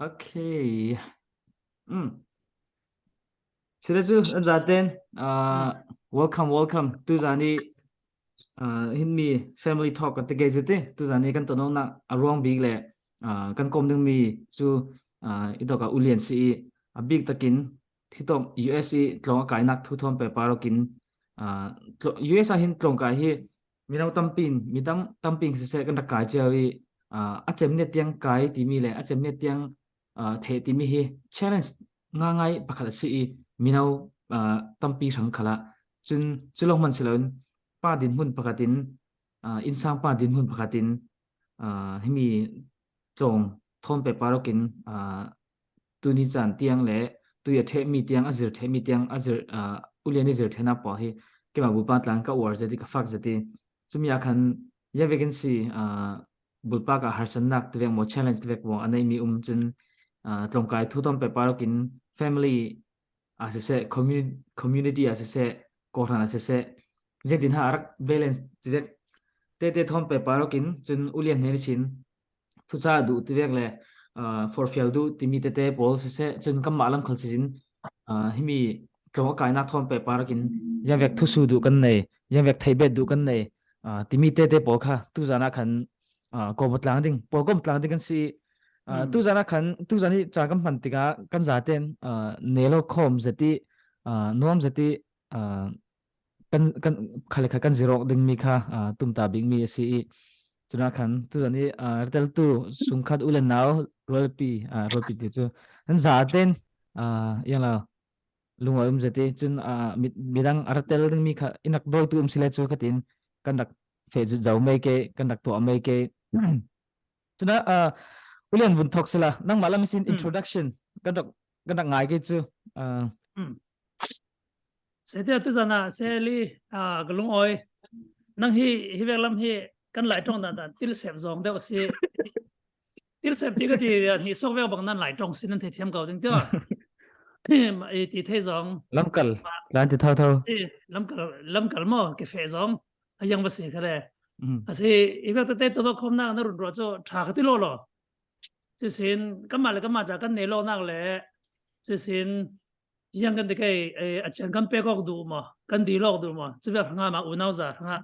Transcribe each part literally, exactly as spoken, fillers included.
Okay. Mm. Sila cu an zaten, uh, welcome, welcome. Tu zani, uh, hin mi family talk kan ti kei cu ti. Tu zani kan tonawknak a ruang bik le, uh, kan kom ding mi cu, uh, i tawk a ulian si i a bik takin hi tawk U S i tlawng a kainak thu thawn pehpar awkin, uh, U S a hin tlawng kai hi mino tampi in, mi tam, tampi in siseh kan rak kai cio i, uh, a cem nia tiang kai timi le a cem nia tiang uh, theh timi hi challenge ngaingai pakhat a si i mino, uh, tampi hrang khalah cun cu lawng hman si loin pa dinhmun pakhatin, uh, innsang pa dinhmun pakhatin, uh, himi tlawng thawn pehpar awkin, uh, tuni caan tiang le tui a thehmi tiang, a zir thehmi tiang, a zir, uh, ulian i zir thehnak pawl hi keimah bulpa tlang ka uar zet i ka fak zet i cumi ah khan ya vekin si, uh, bulpa ka harsatnak tivek maw, challenge tivek maw a neimi um cun, uh, tlawngkai thu thawn pehpar awkin family a siseh, community a siseh, kawhhran a siseh, ziangtin ha a rak balance tivek tete thawn pehpar awkin cun ulian hnen ihsin thuca duh tivek le, uh, forhfial duh timi tete pawl siseh, cun kanmah lam khal sisin, uh, himi tlawng a kainak thawn pehpar awkin ziangvek thusu duh kan nei, ziangvek theihbet duh kan nei, uh, timi tete pawl kha tuzan ah khan, uh, kawm tlang ding, pawl kawm tlang ding kan si. Uh, tuzan ah khan, tuzan i ca kan hman tikah kan zaten, uh, nelo khawm zet i, uh, nuam zet i, uh, kan, kan, kha le kha kan zirawk dingmi kha, uh, tumta bikmi a si i, cunah khan tuzan i, uh, rateltu sungkhat u le nau rualpi, uh, rualpi ti cu kan zaten, uh, iang lo lungawi um zet i cun, uh, mi, midang a ratel dingmi kha in rak dawitu um si le cu khatin kan rak feh zut zo mei ke, kan rak tuah mei ke. Cunah, uh, ulian vun thawk sila nangmah lam ihsin introduction kan rak, kan rak ngai ke cu. Uh, Sete tu zana seli, ah, ka lungawi. Nang hi, hi vek lam hi kan lai tong dan dan, tilsep zong deuh si. Tilsep ti ka ti, ah, hi sok vek bang nan lai tong si nan thei thiam kau ding tio. I ti thei zong. Lamkal, lan ti thau thau. Si, lamkal, lamkal maw, ke fe zong. A yang ba si ka le. A si, i vek te te to to khom na, na run rua cho, tha ka ti lo lo. Ci sin, kan ma le, kan ma ta, kan nei lo nak le. Ci sin, yang kan ti kei, eh, a cian kan pek awk duh maw, kan dil awk duh maw, cuvek hrangah mah unau za hrangah,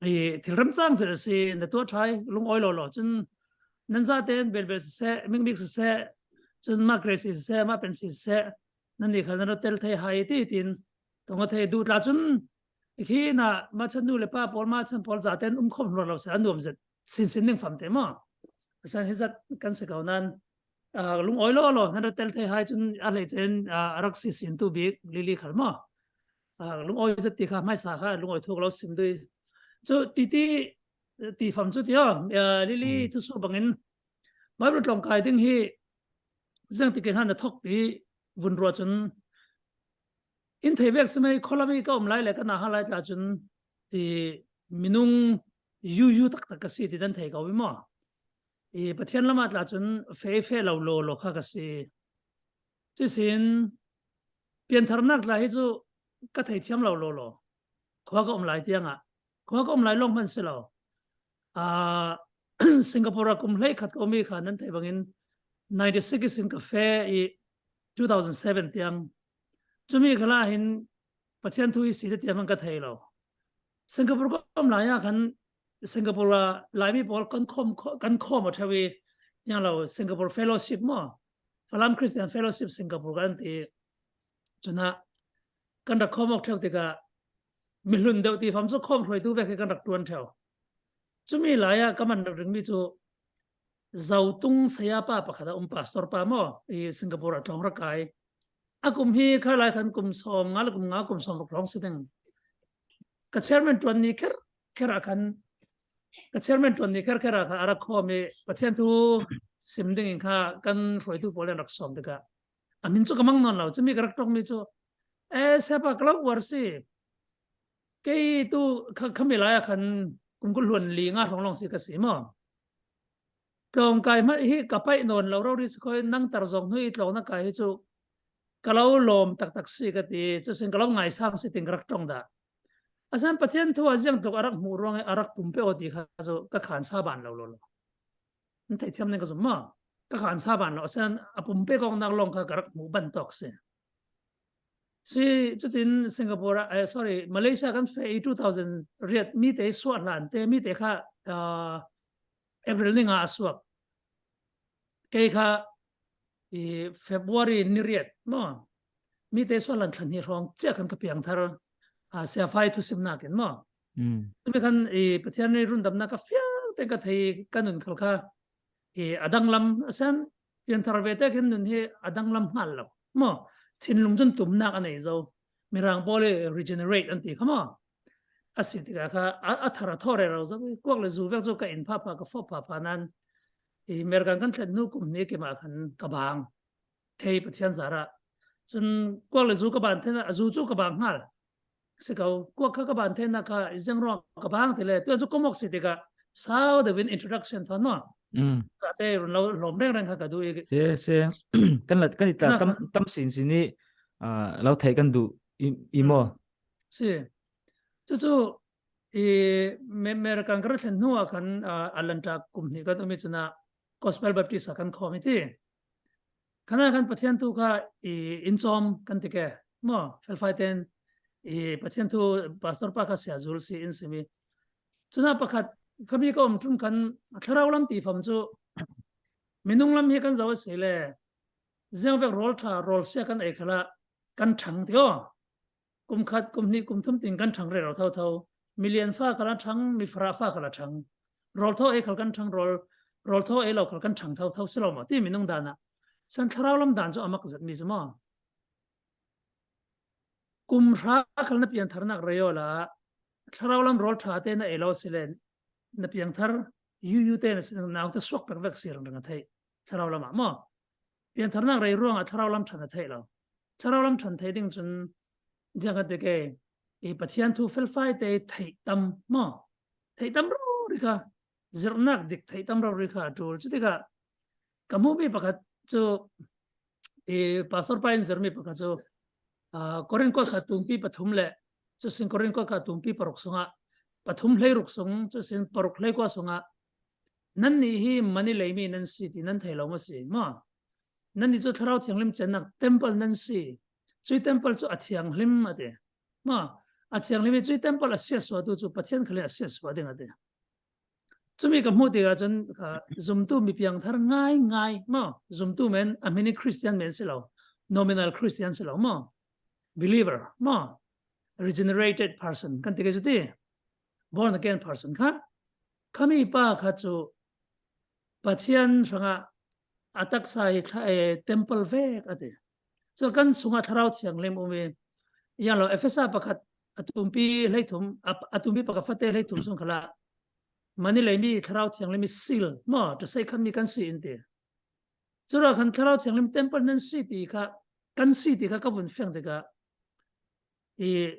eh, thil remcang cil a si, na tuah ṭhai, lungawi lo lo, cun nan zaten belbel siseh, mikmik siseh, cun ma Grace siseh, ma Pensi siseh, nan nih kha nan rak tel thei hai ti tin, tong a thei duh tla cun, khi na ma chan nu le pa pawl, ma chan pawl zaten um khawm hluar lo si, a nuam zet sinsin ding famte maw? A san hi zat kan si ko nan, ah, lungawi lo lo, nan rak tel thei hai cun a hlei cen, ah, a rak si sin tu bik Lily khal maw? Ah, lungawi zat ti kha hmaisa kha lungawi thuk lo sim dui. Cu titi ti fam cu ti aw, ah, Lily thusu bangin Bible tlawng kai ding hi ziang tikin han a thok ti vun rua cun in thei vek si mei, khualam i ka um lai le ka na ha lai tla cun i minung yuyu taktak ka si ti dan thei ko i maw? I Pathian lamah tla cun fe i fe lo lo lo kha ka si. Cuisin piantharnak tla hi cu ka thei thiam lo lo lo. Khua ka um lai tiangah, khua ka um lai lawng hman si lo. Ah, Singapore a kum hleikhat ka um i kha nan thei bangin ninety six in ka fe i two thousand seven tiang. Cumi khalah hin Pathian thu hi si te tiang ka thei lo. Singapore ka um lai ah khan Singapore a Laimi pawl kan khawm, kan khawm a ṭheu i, yang lo Singapore Fellowship maw? Falam Christian Fellowship Singapore kan ti. Cunah kan rak khawm awk ṭheu tikah mihlun deuh ti fam cu khawm hruaitu vek hi kan rak ṭuan ṭheu. Cumi lai ah ka man ringmi cu Zotung saya pa pakhat a um, pastor pa maw, i Singapore a tlawng rak kai. A kum hi kha lai khan kum sawm nga le kum nga, kum sawm ruk tlawng si ding. Ka chairman ṭuan ni kher kher ah khan, ka chairman ṭuan ni kher kher ah khan a rak khawm i Pathian thu sim ding in kha kan hruaitu pawl in rak sawm tikah a min cu ka mang nawn lo. Cumi ka rak ṭongmi cu, e, sepa ka lo uar si. Kei tu kha, khami lai ah khan kum kul hluan li nga hrawng lawng si ka si maw? Tlawng kai hmanh hi ka paih nawn lo rori si kho i, nang tar zong hnu i tlawng na kai hi cu ka lo lawm taktak si ka ti, cu sin ka lo ngaisang si tin ka rak ṭong dah. A san Pathian thu a ziang tuk a rak hmuh ruang i a rak pum pe aw ti kha cu ka khan sa ban lo lo lo. An thei thiam ning ka zum maw? ka khansa ban lo, a sen a pum pek awknak lawng kha ka rak hmuh ban tawk si. Si, cutin Singapore ah, eh, sorry, Malaysia kan feh i two thousand riat mite suah hlan te, mite kha, ah, April ni nga a suak. Kei kha i February ni riat maw, mite suah hlan thla hnih hrawng ciah khan ka piangthar, ah, Siafai thusimnak in maw. Mm. Tumi khan i Pathian i rundamnak ka fiang te ka thei ka nun khal kha i a danglam a sen, pianthar ve te khin nun hi a danglam hngal lo maw. Thinlung cun tumnak a nei zo. Mirang pawl i regenerate an ti kha maw. A si tikah kha a, a thar a thaw rero zo. Kuak le zu vek cu ka in phapha, ka fawp phapha nan i American kan thlen hnu kum hnih kim ah khan ka bang thei Pathian zarah. Cun kuak le zu ka ban thei, a zu cu ka bang hngal. Si ko, kuak kha ka ban theinak kha i zeng ruang ka bang ti le, tu cu kum awk si tikah sau deuh in introduction thawn maw. Mm. Zate run lo lawm rengreng kha ka duh i. Si, si. Kan lat, kan i tla tam, tam sin sin i, ah, lo thei kan duh i, i maw. Si. Cucu i Me-, American ka ra thlen hnu ah khan, ah, Atlanta kum hnih kan um i cun ah Gospel Baptist ah kan khawm i ti. Khan ah khan Pathian thu kha i in cawm kan ti ke maw, felfai ten i Pathian thu pastor pa kha sia zul si in simi. Cun ah pakhat khami ka um ṭum khan thlarau lam ti fam cu minung lam hi kan zoh a si le ziangvek rawl ṭha, rawl sia kan ei khalah kan ṭhang ti aw. Kum khat, kum hnih, kum thum tin kan ṭhang rero thotho. Milian fa khal a ṭhang, mifarah fa khal a ṭhang. Rawl thaw ei khal kan ṭhang, rawl, rawl thaw ei lo khal kan ṭhang thotho si lo maw? Ti minung dan ah. San thlarau lam dan cu a mak zetmi cu maw? Kum hra khal na piantharnak rei awla thlarau lam rawl ṭha te na ei lo si le na piangthar, yuyu te na si, naute suak pek vek si ringring a theih. Thlarau lam ah maw? Piantharnak rei ruangah thlarau lam ṭhan a theih lo. Thlarau lam ṭhan thei ding cun ziang kan ti ke, i Pathian thu felfai te theih tam maw? Theih tam rori kha, zirhnak dik theih tam rori kha a ṭul. Cutikah ka hmuhmi pakhat cu, i pastor pa in zirhmi pakhat cu, ah, Korin kuat kha tumpi pathum le cusin Korin kuat kha tumpi paruk sungah, pathum hleiruk sung, cusin paruk hleikua sungah, nannih hi mani leimi nan si ti nan thei lo maw si maw? Nannih cu Thlarau Thianghlim cennak temple nan si. Cui temple cu a thianghlim a ti. Maw, a thianghlim i cui temple a siatsuahtu cu Pathian khal in a siatsuah ding a ti. Cumi ka hmuh tikah cun, ah, zumtu mi piangthar ngaingai maw, zumtu men a hmin i Christian men si lo, nominal Christian si lo maw, believer maw, regenerated person kan ti ke cu ti, born again person kha, khami pa kha cu Pathian hrangah a taksa hi thla, eh, temple vek a ti. Cu kan sungah Thlarau Thianghlim um i, yan lo, Efesa pakhat a tumpi hleithum, a, a tumpi pakhat fate hleithum sung khalah mani leimi Thlarau Thianghlim i seal maw, ṭasei khatmi kan si in ti. Cura khan Thlarau Thianghlim temple nan si ti kha, kan si ti kha ka vun fiang tikah i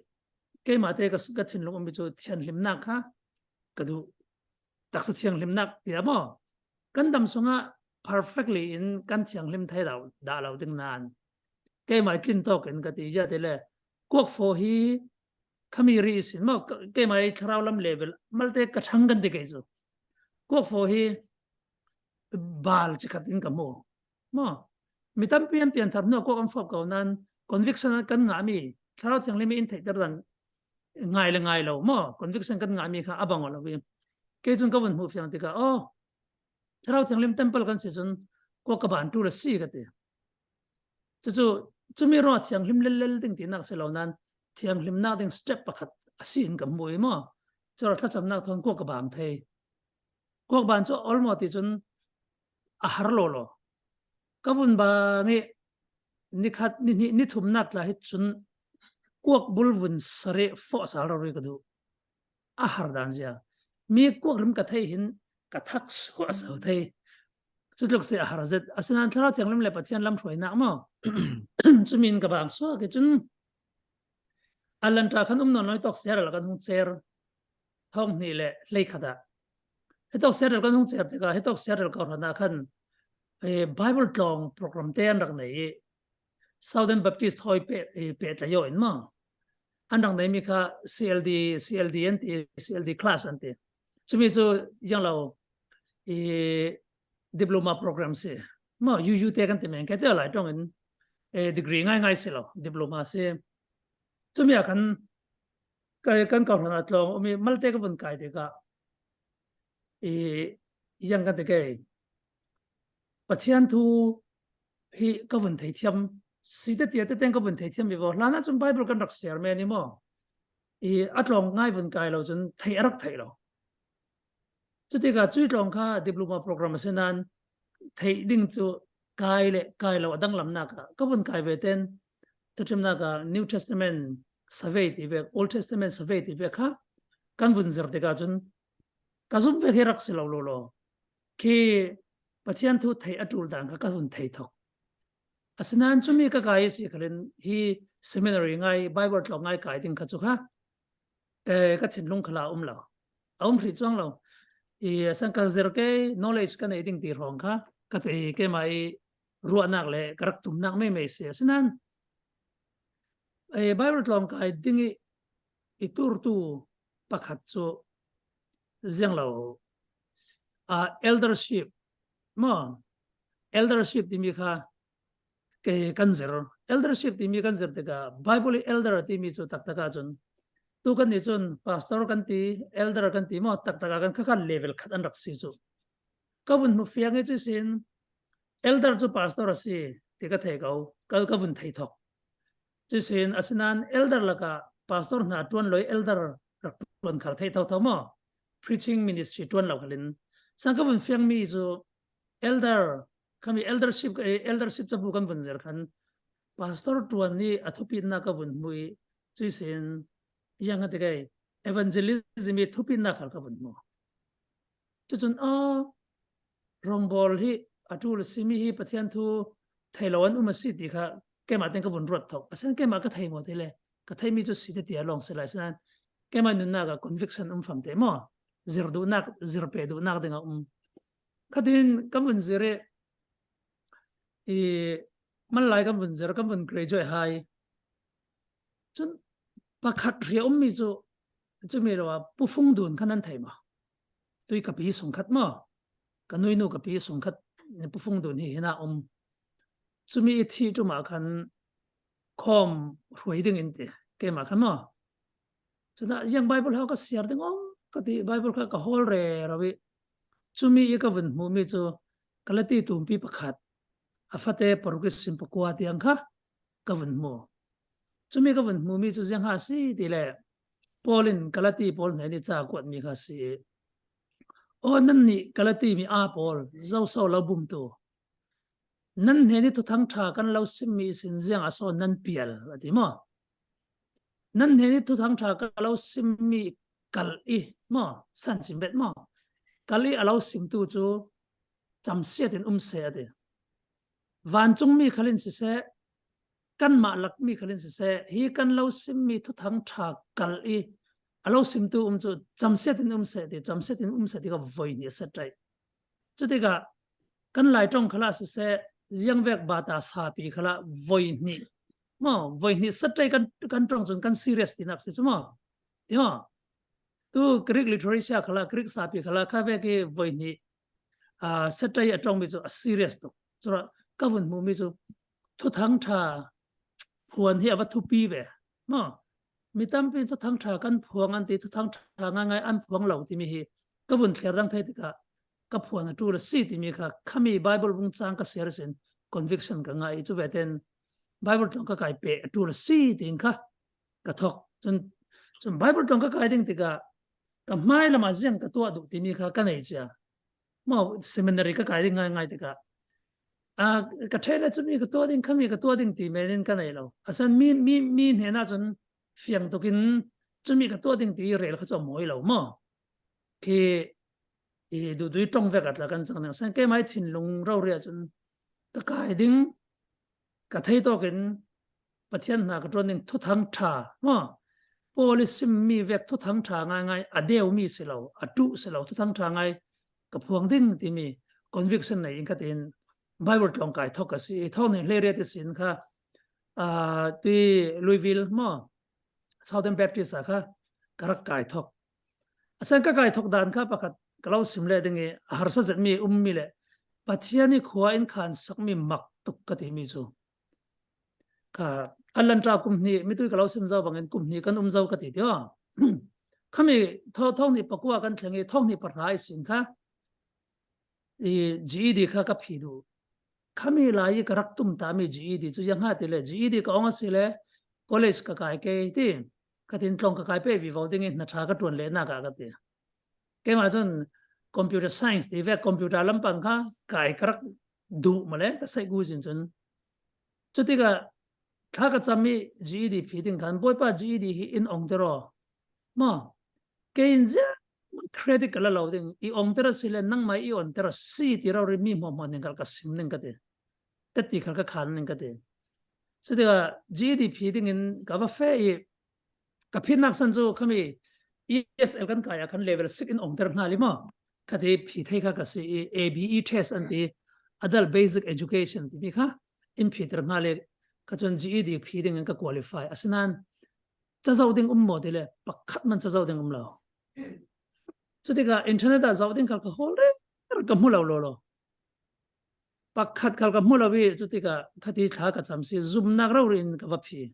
keimah te ka, ka thinlung ummi cu thianghlimnak kha ka duh. Taksa thianghlimnak tiah maw? Kan dam sungah perfectly in kan thianghlim thei dah, dah lo ding nan keimah i tlin tawk in ka ti. Ziah ti le kuakfaw hi khami ri ihsin maw, ka, keimah i thlarau lam level malte ka ṭhang kan ti kei cu. Kuakfaw hi bal cikhat in ka hmu. Maw? Mi tampi an pianthar hnu a kuak an fawp ko nan conviction kan ngahmi, Thlarau Thianghlim in theihter dan ngai le ngai lo maw? Conviction kan ngahmi kha a bang aw lo i. Kei cun ka vun hmuh fiang tikah, aw, Thlarau Thianghlim temple kan si cun kuak ka ban ṭul a si ka ti. Cucu, cumi ruangah thianghlim lellel ding tinak si lo nan, thianghlimnak ding step pakhat a si in ka hmu i maw? Cura thlacamnak thawn kuak ka bang thei. Kuak ban cu almost ti cun a har lawlaw. Ka vun bang i nikhat, ni hnih, ni thumnak tla hi cun kuak bul vun sarih fawh sal rori ka duh. A har dan zia. Mi kuak rim ka thei hin ka thak suah so thei. Cutluk si a har zet. Asinain Thlarau Thianghlim le Pathian lamhruainak maw? Cumi in ka bang suak i cun Atlanta khan um nawn lo i tawk Seattle kan hung cer. Thawng hnih le hleikhat ah. Hi tawk Seattle kan hung cer tikah, hi tawk Seattle kawhhran ah khan, eh, Bible tlawng program te an rak nei i Southern Baptist hawi peh, eh, peh tlayaw in maw? An rak neimi kha C L D, C L D an ti, C L D class an ti. Cumi cu ziang lo, i diploma program si. maw, U U te kan ti meng kei te lai tawngin, eh, degree ngaingai si lo, diploma si. Cumi ah kan, ka, kan kawhran a tlawng umi malte ka vun kai tikah, i, yang kan ti kei, Pathian thu hi ka vun thei thiam, si te tia te teng ka vun thei thiam vivo. Hlanah cun Bible kan rak siar men i maw? I, a tlawng ngai vun kai lo cun thei a rak thei lo. Cutikah cui tlawng kha diploma program a si nan theih ding cu kai le kai lo a danglamnak ah ka vun kai ve ten, thuṭhimnak ah New Testament survey ti vek, Old Testament survey ti vek kha kan vun zir tikah cun ka zumh vek hi rak si lo lawlaw. Khi Pathian thu theih a ṭul dan kha ka vun thei thok. Asinain cumi ka kai a si khalin hi seminary ngai, Bible tlawng ngai kai ding kha cu kha, eh, ka thinlung khalah a um lo. A um hrih cuang lo. I, a san ka zir kei, knowledge ka nei ding ti hrawng kha ka ti keimah i ruahnak le ka rak tumnak meimei si. Asinain, eh, Bible tlawng kai ding i, i turtu pakhat cu ziang lo, ah, eldership maw? Eldership timi kha ke kan zir. Eldership timi kan zir tikah Bible i elder timi cu taktak ah cun tu kan nih cun pastor kan ti, elder kan ti maw, taktak ah kan kha kan level khat an rak si cu. Ka vun hmu fiang i cuisin elder cu pastor a si ti ka thei ko, ka, ka vun thei thok. Cuisin asinain elder lakah pastor hna ṭuan lo i elder rak ṭuan khar thei thotho maw? Preaching ministry ṭuan lo khalin. Sang ka vun fiangmi cu elder, khami eldership, eh, eldership cabu kan vun zir khan pastor ṭuan i a thupitnak ka vun hmu i cuisin yang a ti kei evangelism i thupitnak khal ka vun hmu. Cucun, aw, rawngbawl hi a ṭul a simi hi Pathian thu thei lo an um a si ti kha keimah tein ka vun ruat thok. A san keimah ka thei maw ti le ka theihmi cu si te ti a lawng si lai. Asinain keimah nunnak ah conviction um fam te maw? Zir duhnak, zir pe duhnak ding a um. Khatin kan vun zir i, i manlai kan vun zir, kan vun graduate hai. Cun pakhat hria ummi cu, cumi lo ah Pu Fung Dun kha nan thei maw? Tui ka pi sung khat maw? Ka nuinu ka pi sung khat Pu Fung Dun hi hinah um. Cumi i thih ṭum ah khan khawm hruai ding in ti, keimah khan maw? Cun ah, ziang Bible hau ka siar ding aw, ka ti, Bible kha ka hawl rero i. Cumi i ka vun hmuhmi cu Galati tumpi pakhat, a fate paruk i sim pakua tiang kha ka vun hmu. Cumi ka vun hmuhmi cu ziang ha si ti le, Paul in Galati pawl hnen i ca kuatmi kha si i, aw, nannih Galati mi aa pawl, zoso lo bumtu, nan hnen i Thuthang ṭha kan lo simmi ihsin ziang a so nan pial, a ti maw? Nan hnen i Thuthang ṭha ka lo simmi kal i maw? San cin bet maw? Kal i a lo simtu cu camsiat in um seh, a ti. Vancungmi khal in siseh, kanmah lakmi khal in siseh, hi kan lo simmi Thuthang ṭha kal i a lo simtu um cu camsiat in um seh, ti, camsiat in um seh ti kha voi hnih a set ṭaih. Cutikah kan Lai ṭong khalah siseh, ziangvek bata sapi khalah voi hnih maw, voi hnih set ṭaih kan, kan ṭong cun kan serious tinak si cu maw? Ti maw? Tu Greek literature khalah, Greek sapi khalah kha vek i voi hnih, aa, set ṭaih a ṭongmi cu a serious tuk. Curuah ka vun hmuhmi cu Thuthang ṭha phuan hi a va thupi ve maw? Mi tampi Thuthang ṭha kan phuang an ti, Thuthang ṭha ngaingai an phuang lo timi hi ka vun thliar dang thei tikah ka phuan a ṭul a si timi kha khami Bible vung cang ka siar sin conviction ka ngah i, cu ve ten Bible tlawng ka kai peh a ṭul a si tiin kha ka thok. Cun, cun Bible tlawng ka kai ding tikah ka hmai lamah ziang ka tuah duh timi kha ka nei cia. Maw, seminary ka kai ding ngaingai tikah, a, ka ṭheh le cumi ka tuah ding, khami ka tuah ding ti men in ka nei lo. A san mi, mi, mi hnenah cun fiang tukin cumi ka tuah ding ti rel kha cu a mawi lo maw? Khi i duhdui ṭong vek a tla kan cang ding. A san keimah i thinlung rori ah cun ka kai ding, ka thei tawkin Pathian hna ka ṭuan ding Thuthang ṭha maw? Paul i simmi vek Thuthang ṭha ngaingai a deumi si lo, a ṭuh si lo, Thuthang ṭha ngai ka phuang ding timi conviction nei in ka tiin Bible tlawng kai thok ka si. Thawng hnih hleiriat ihsin kha, aa, tui Louisville maw, Southern Baptist ah kha ka rak kai thok. A san ka kai thok dan kha pakhat ka lo sim leh ding i a harsa zetmi ummi le Pathian i khua in khansak mi mak tuk ka ti mi cu. Ka Atlanta kum hnih, mitui ka lo sim zo bangin kum hnih kan um zo ka ti ti aw. Khami tho-, thong hnih pakua kan thleng i thong hnih pahra i sin kha i G E D kha ka phi duh. Khami lai i ka rak tum ta mi G E D cu ziang ha ti le G E D ka ong a si le college ka kai ke ti. Ka tin tlawng ka kai pe vivo ding i hna ṭha ka ṭuan le nak a ka ti. Keimah cun computer science ti vek computer lampang kha kai ka rak duh maw le ka saih gu zin cun. Cutikah thla ka cam i G E D phi ding khan Bawipa G E D hi in ongter aw. Maw? Kei in ziah credit ka la lo ding, i ongter a si le nangmah i ongter a si ti rori mi hmuahhmuah ning khal ka sim ning ka ti. Teti khal ka khan ning ka ti. Cutikah G E D phi dingin ka va feh i ka phitnak san cu khami E S L kan kai ah khan level six in ongter hna li maw? Kha ti phi thei kha ka si i A B E test an ti, Adult Basic Education timi kha in phiter hna le kha cun G E D phi dingin ka qualify. Asinain cazo ding um maw ti le pakhat man cazo ding um lo. Cutikah internet ah zoh ding khal ka hawl rih ka hmu lo lo lo. Pakhat khal ka hmu lo i cutikah khati thla ka cam si zumnak rori in ka va phi.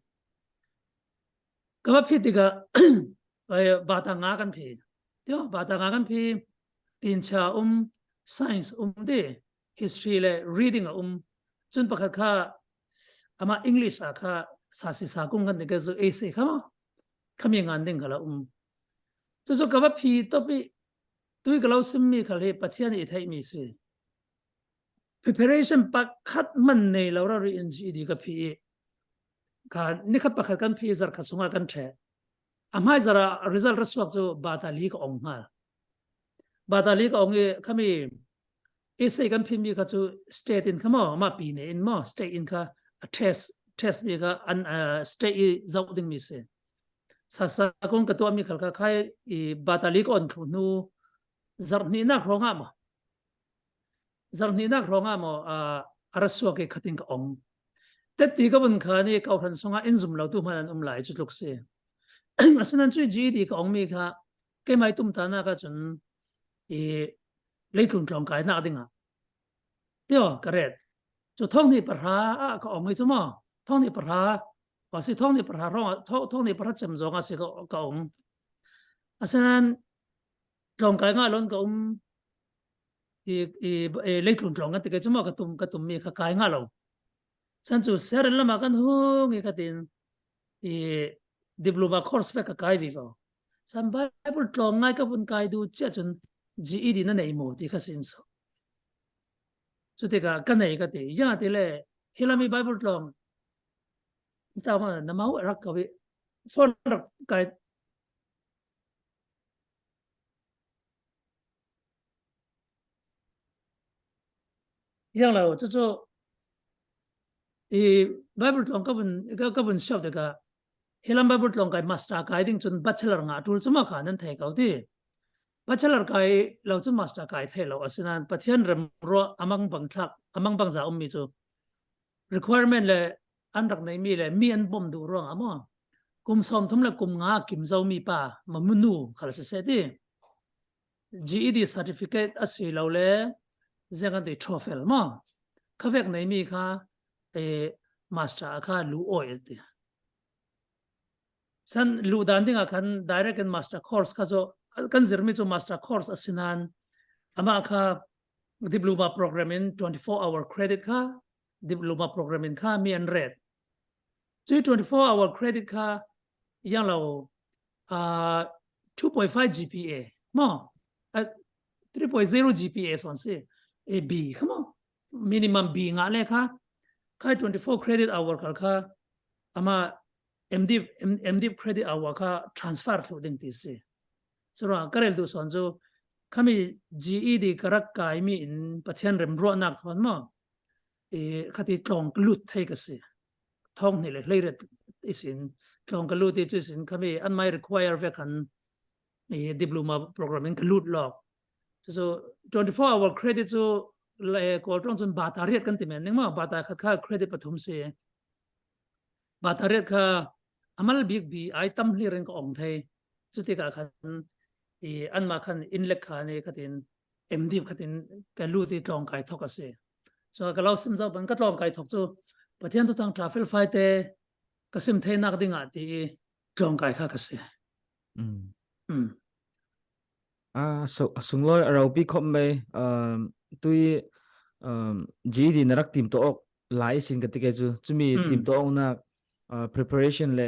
Ka va phi tikah bata nga kan phi. Tio, bata nga kan phi. Tinchia um, science um ti, history le reading a um. Cun pakhat kha amah English ah kha sasi sakung kan ti ke zu essay kha maw? Khami ngan ding kha la um. Cucu ka va phi tawp i tui ka lo simmi khal hi Pathian i theihmi si. Preparation pakhat man nei lo rori in G E D ka phi i kha nikhat pakhat kan phi zarh khat sungah kan ṭheh. A hmai zarh ah result ra suak cu bata li ka ong hnga. Bata li ka ong i khami essay kan phimmi kha cu state in kha maw, mah pi ne in maw, state in kha a test, test mi kha an, state i zoh dingmi si. Sasa kong ka tuahmi khal kha khai i bata li ka on thluh hnu zarh hnihnak hrawngah maw? Zarh hnihnak hrawngah maw, a ra suak i khatin ka ong. Teti ka vun khan i kawhhran sungah in zum lo tu hman an um lai cu tluk si. Asinain cui G E D ka ongmi kha keimah i tumtanak ahcun i leitlun tlawngkainak dingah tio ka ret. Cu thong hnih pahra ah ka ong i cu maw? Thong hnih pahra, a si thong hnih pahra hrawngah, thong hnih pahra cem zongah si ka ong. Asinain tlawngkai ngah lo in ka um i, i, i leitlun tlawng kan ti ke cu maw ka tum, ka tummi kha kai ngah lo. San cu Seren lamah kan hung i khatin i diploma course vek ka kai vivo. San Bible tlawng ngai ka vun kai duh ciah cun G E D na nei maw ti kha sin so. Cutikah ka nei ka ti. Ya ti le hi lam i Bible tlawng ta ma na mau rak ka vi phone rak kai Yang lo, cucu i Bible tlawng ka vun, ka, ka vun siau tikah hi lam Bible tlawng kai master kai ding cun bachelor ngah ṭul cu ma kha nan thei ko ti. Bachelor kai lo cun master kai thei lo, asinain Pathian remruah a mangbang thlak, a mangbangza ummi cu requirement le an rak neimi le mi an bawm duh ruangah maw kum sawmthum le kum nga kim zomi pa mamunu khal siseh ti. G E D certificate a si lo le ziang kan ti TOEFL maw kha vek neimi kha, eh, master a kha luh awi a ti. San luh dan dingah khan direct in master course kha cu kan zirmi cu master course a si nain amah kha diploma program in twenty four hour credit kha diploma program in kha mi an ret. Cui twenty four hour credit kha yang lo, ah, two point five G P A maw, ah, three point zero G P A son si, eh, B kha maw, minimum B ngah le kha khai twenty four credit hour khal kha ama M.Div, M, M.Div credit hour kha transfer thluh ding ti si. Curuangah ka rel duh sawn cu khami G E D ka rak kaimi in Pathian remruahnak thawn maw, i khati tlawng ka lut thei ka si. Thawng hnih le hleiriat ihsin tlawng ka lut i cu ihsin khami anmai require ve khan i diploma program in ka lut lawk. Cucu twenty four hour credit cu le Kawl ṭawng cun bata riat kan ti men ning maw, bata khat kha credit pathum si. Bata riat kha a mal bik bi ai tam hlir in ka ong thei. Cutikah khan i anmah khan inn lek khan i khatin M.Div khatin ka lut i tlawngkai thawk a si. So ka lo sim zo pan ka tlawngkai thawk chu Pathian thuthang ṭha felfai te ka sim theinak dingah ti i tlawngkai kha ka si. Mm. Mm. A so a sunglawi a ropi khawp mai, um, tui, um, G E D na rak tim tawh awk lai sin ka ti kei chu, chumi Mm. tim tawh awknak, uh, preparation le,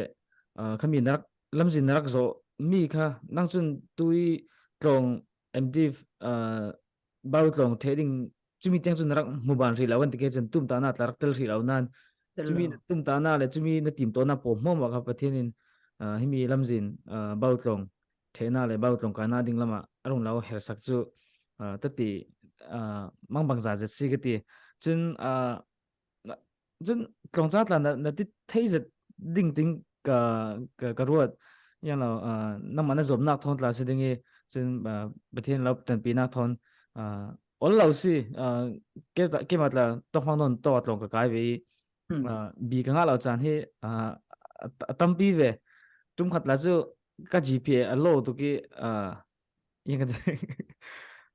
uh, khami na rak lamzin na rak zawh mi kha nang chun tui tlawng M.Div, uh, bau tlawng theh ding chumi tiang chu na rak hmu ban hrih lo kan ti kei chun tumtahna tla rak tel hrih lo nan Tel chumi lo. Na tumtahna le chumi na tim tawhna pawh hmawm ah kha Pathian in, ah, himi lamzin, ah, bau tlawng thehna le bau tlawng kaina ding lamah a rung lo hersak chu, ah, tati, ah, mangbangza zet si ka ti. Chun, ah, na- chun tlawngcha tla na, na ti thei zet ding ting ka, ka, ka ruat. Yang lo, ah, nangmah na zawmnak thawn tla si ding i, chun, ah, Pathian lo tanpinak thawn, ah, ol lo si, ah, ke, keimah tla tawhmang nawn tawh a tlawng ka kai ve i, Hmm. ah, bi ka ngah lo caan hi, ah, a, a tampi ve. Tum khat tla chu ka G P A a low tuk i, ah, yang ka,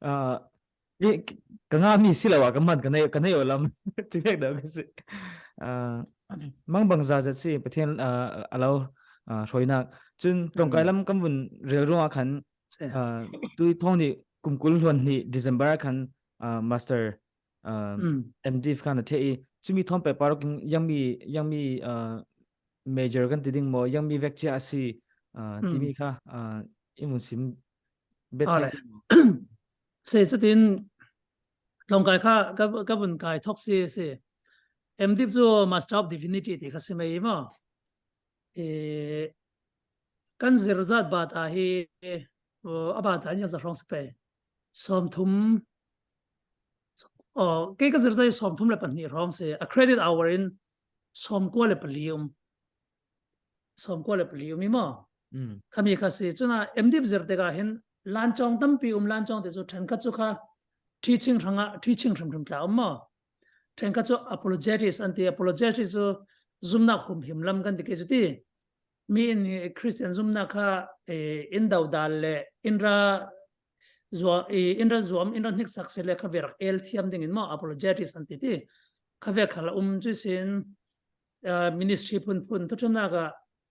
ah, i, ka ngah mi si lo ah ka man ka nei, ka nei aw lam. Ti vek deuh ka si. Ah, mangbangza zet si, Pathian, ah, a lo, ah, hruainak. Chun tlawngkai Hmm. lam kan vun rel ruangah khan, Se. ah, tui thawng nih kum kul hluan hnih December ah khan, ah, master, ah, Hmm. M.Div khan a theh i, chumi thawn paper awk in yang mi, yang mi, ah, major kan ti ding maw, yang mi vek cia a si, ah, Hmm. timi kha, ah, i vun sim bet Ah, thei le. ding maw? Se chutin tlawngkai kha ka, ka vun kai thawk si si. M.Div chu Master of Divinity ti kha si mai i maw. E, kan zir zat bata hi, uh, a bata in ka za hrawng si pei. Sawmthum, oh, kei ka zir zat hi sawmthum le pahnih hrawng si. A credit hour in sawmkua le pali um. Sawmkua le pali um i maw. Mm. Khami kha si. Chuna M.Div zir tikah hin lancawng tampi um, lancawng ti chu ṭhenkhat chu kha teaching hrangah, teaching hrimhrim tla um maw. Ṭhenkhat chu apologetics an ti, apologetics chu zumnak humhim lam kan ti kei chu ti. Mi in Christian zumnak kha, eh, in dodal le in ra zuam, eh, in ra zuam, in ra hniksak si le kha ve rak el thiam dingin maw, apologetics an ti ti. Kha ve kha la um chu sin, ah, ministry phunphun, thuṭhimnak ah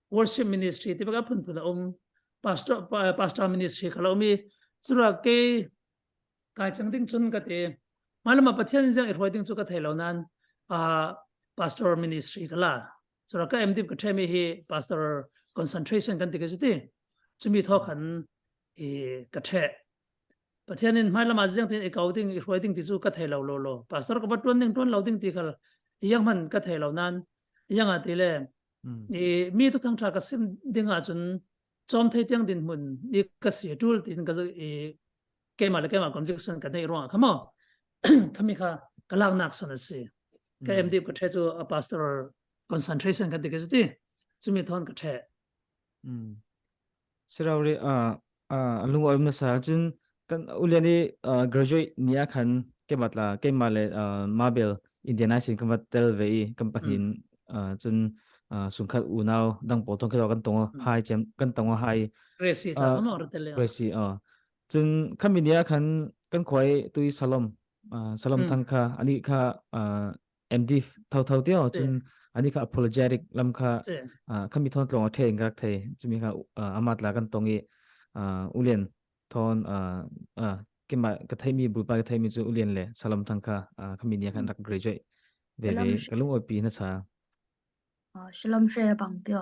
worship ministry ti bek a phunphun a um, pastor, pa-, pastor ministry kha la um i, chura kei kai chang ding chun ka ti. Hmai lamah Pathian in ziang i hruai ding chu ka thei lo nan, ah, pastor ministry ka la. Chura ka M.Div ka ṭheh mi hi pastor concentration kan ti kei chu ti. Chumi thaw khan i ka ṭheh. Pathian in hmai lamah ziang tin i kau ding, i hruai ding ti chu ka thei lo lo lo. Pastor ka va ṭuan ding, ṭuan lo ding ti khal i yang hman ka thei lo nan, i yang a ti le, Mm. i mi thuthang ṭha ka sim ding ah chun chawm thei tiang dinhmun i ka si ṭul tin ka zak i keimah le keimah conviction ka nei ruangah kha maw. Khami kha ka laknak san a si. Ka Mm. M.Div ka ṭheh chu a pastor concentration kan ti kei chu ti. Chumi thawn ka ṭheh. Mm. Si rau rih, ah, ah, a lungawi um nasa chun kan ulian i, ah, graduate ni ah khan keimah tla, keimah le, ah, Mabel Indian High School kan va tel ve i kan pahnih in, ah, chun, ah, sungkhat unau dang pawl thawn khitawk kan tong aw, Mm. hai cem kan tong aw hai, Gracie tla ah, kha maw ra tel le. Gracie, ah. Chun khami ni ah khan kan khuai tui Salom, ah, Salom Mm. Thang kha, ani kha, ah, M.Div thotho tio, Ti. Chun ani kha apologetic lam kha, Ti. ah, khami thawn tlawng a ṭheh in ka rak thei, chumi kha, ah, ama tla kan tong i, ah, ulian thawn, ah, ah, keimah ka theihmi, bulpa ka theihmi chu ulian le Salom Thang kha, ah, khami ni ah khan Mm. rak graduate ve Salom ve, Sh- ka lungawipi nasa. Ah, Salom Hre bang tio.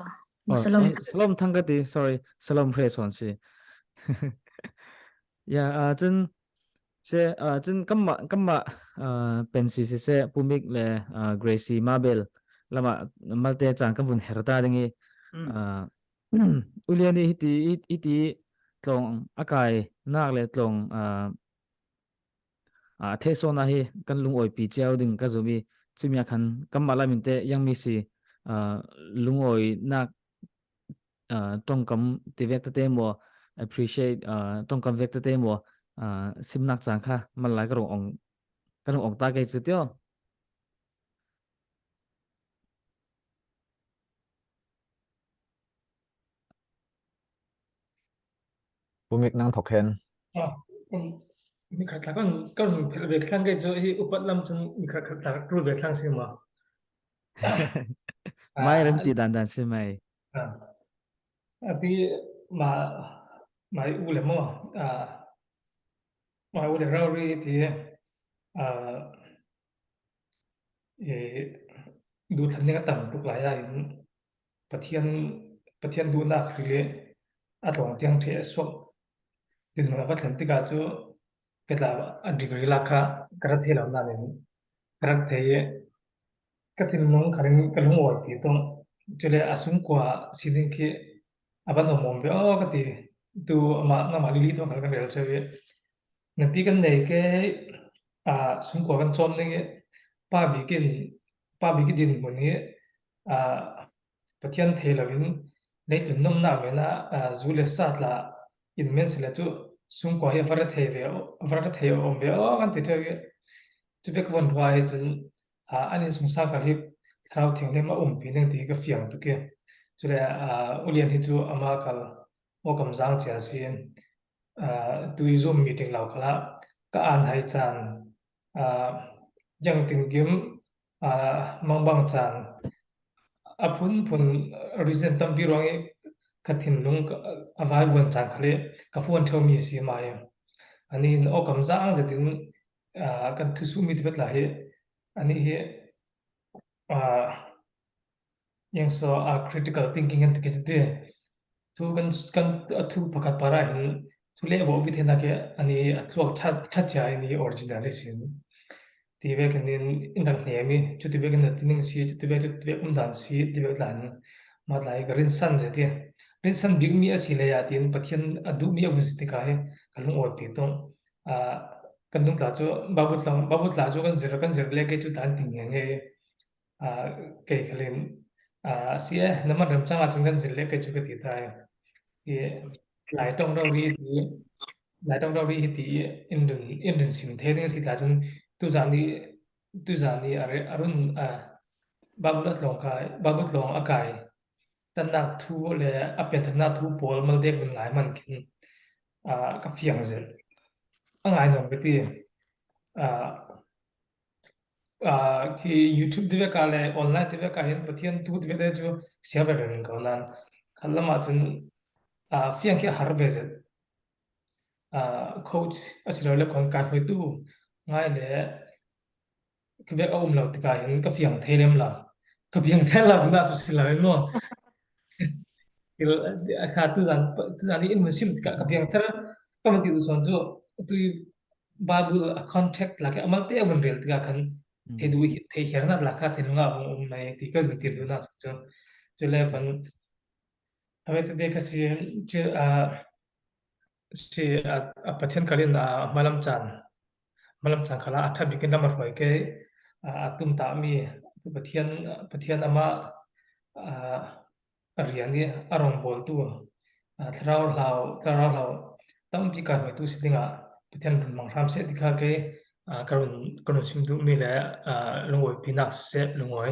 Oh, Salom. Sal-, Salom Thang ka ti, sorry, Salom Hre sawn si. Ya, ah, chun se, ah, chun kamma, kamma, ah, pen si si se, Pu Mik le, ah, Gracie Mabel lama malte cang kan vun her ta ding i, Mm. ah, ulian i hiti, hiti tlawng a kai nak le tlawng, ah, ah, a theh sawn ah hi kan lungawipi ciau ding ka zum i, chumi ah khan kanmah lam in te yang mi si, ah, lungawinak, ah, ṭawngkam ti vek tete maw, appreciate, ah, ṭawngkam vek tete maw, ah, simnak cang kha man lai ka rung awng, ka rung awng ta kei cu tio. Pu Mik nang thawk hen. Ah, um, Mi khat tla kan kan phel ve thlang ke chu hi upat lam chun mi khat khat tla tul ve thlang si ma. Mai ran ti dan dan si mai. A ti ma mai u le mo a mai u le rau ri ti a e du thlan ning a tam tuk lai a in Pathian Pathian duhnak hril i a tlawng tiang ṭheh a suak dinhmun a va thlen tikah cu ka tla a degree lak kha ka rat thei lo nain ka rat thei i ka thinlung kharin ka lung awipi tuk. Cule a sungkua si ding khi a van hawm awm ve aw ka ti. Tu amah nangmah lili thawng khal kan rel cio i napi kan nei ke a sungkua kan cawm ding i pa bikin pa bik i dinhmun hi a Pathian thei loin leitlun nomnak men ah zu le sa tla in men si le cu sungkua hi a va ra thei ve a va ra thei awm ve aw kan ti ṭheu i cu bek ka von hua hi cun an in sungsang khal hi Thlarau Thianghlim a umpi ning ti hi ka fiang tuk i cule ulian hi cu amah khal aw kam zang cia si. Tui Zoom meeting lo khalah ka an hai caan yang tinkim mangbang caan a phunphun reason tampi ruang i ka thinlung a vai vuan caan khal i ka fuan ṭheu mi si mai. Ani in aw kam zang zetin kan thusuh mi ti vet lai hi ani hi yang so a critical thinking kan ti kei ti thu kan kan a thu pakhat para hin thu le vo vi thena ke ani a thluk tha tha cha ini original sin ti ve kan in in dak ne mi chu ti ve kan ti ning si chu ti ve chu ti ve um dan si ti ve dan ma lai ka rin san je ti rin san bik mi a si le ya tin Pathian a du mi a vun si ti ka he ka lung oi pi tong a kan dung tla chu babu tlang babu tla chu kan zir kan zir le ke chu tan ting nge nge kei khalin si e na man ram chang a chung kan zir le kei chu ka ti ta e lai tong ro ri ti lai tong ro ri hi ti in dun in dun sim the ding si tla chun tu zan ni tu zan ni a run a babu la tlong kai babu tlong a kai tannak thu le a pianthaknak thu pawl mal dek vun ngai man khin ka fiang zel a ngai nuam ka ti. Khi YouTube ti vek ah le online ti vek ah hin Pathian thu ti vek te cu sia ve reng ko nan khat lamah cun fiang khi a har ve zet. Coach a si lo le kon kai hruaitu ngai le khi vek a um lo tikah hin ka fiang thei lem lo ka fiang thei lo nak cu si lo maw? Kha tuzan tuzan in mun sim tikah ka fiang thei ka man ti tu sawn cu tui Bible a contact lak a malte a vun rel tikah khan thei duh thei hiarnak lak kha thinlung ah vung um lai ti ka zun tir duhnak cu cu le kan a ve tete ka si cu a si a Pathian kal in a hmalam caan hmalam caan khalah a ṭha bikin lam a hruai ke a tumtahmi Pathian Pathian amah a rian i a rongbawltu thlarau hlau thlarau hlau tampi ka hruaitu si dingah Pathian run mang hram seh ti kha kei ka run ka run sim duhmi le lungawipinak seh lungawi.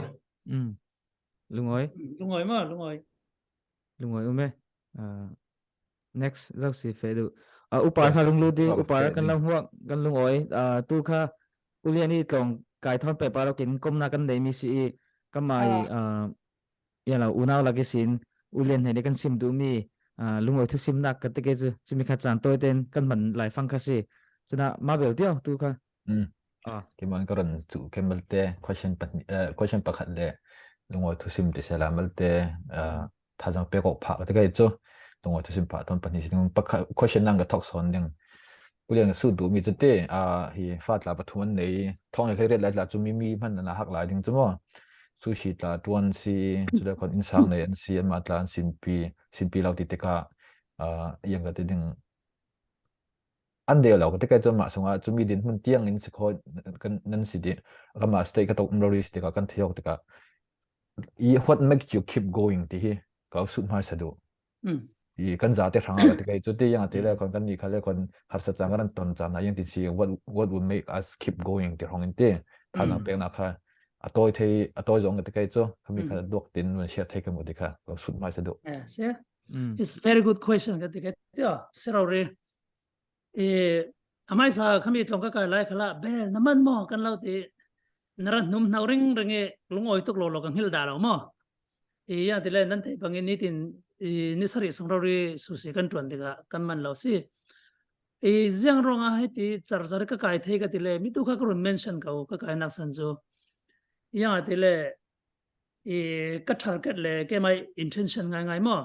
Lungawi. Lungawi maw lungawi. Lungawi um e. Next zau si feh duh. Upar kha lunglut dih upar kan lam huak kan lungawi tu kha ulian i tlawng kai thawn pehpar awkin komna kan neimi si i kamai ialo unau lak ihsin ulian hnenih kan sim duhmi lungawi thusimnak ka tikei cu cumi kha caan tawiten kan hman laifang kha si. Cunah mabel tiau tu kha. Keimah ka run cu kei malte question pakhat le lungawi thusim ti sela malte thazang pek awk phah ka tikei cu lungawi thusim phah tawn pahnih si ding pakhat question nang ka thawk sawn ding. Ulian ka sut duhmi cu ti hi fa tla pathum an nei thawng le hleiriat lai tla cu mimi hman an hak lai ding cu maw? Sushi tla tuan si cule khon innsang nei an si anmah tla an sinpi sinpi lo ti tikah yang ka ti ding an deu lo ka tikei cu mah sungah cumi dinhmun tiang in si khaw kan nan si dih. Ka mah state ka tok um rori si tikah kan thei awk tikah i what makes you keep going ti hi ka sut hmaisa duh. I kan zate hrang a ka tikei cu ti yang a ti le khon kan nih kha le khon harsa cang kan ton cang na yang ti si what what will make us keep going ti hrawng in ti thazang peknak kha a tawi thei a tawi zong ka tikei cu khami kha duak tin nun siat thei ka mu ti kha ka sut hmaisa duh. It's a very good question ka tikei ti si rori. I A hmaisa khami tlawng ka kai lai khalah bel na man maw kan lo ti, na ran hnum hnau ring ring i lungawi tuk lo lo ka nghil dah lo maw? I ziang ti le nan thei bangin nitin i ni sarih sung rori susi kan ṭuan tikah kan man lo si. I ziang ruangah hiti char char ka kai thei ka ti le mi tu kha ka run mention ko ka kai nak san cu. Ziang a ti le i ka target le keimah intention ngaingai maw?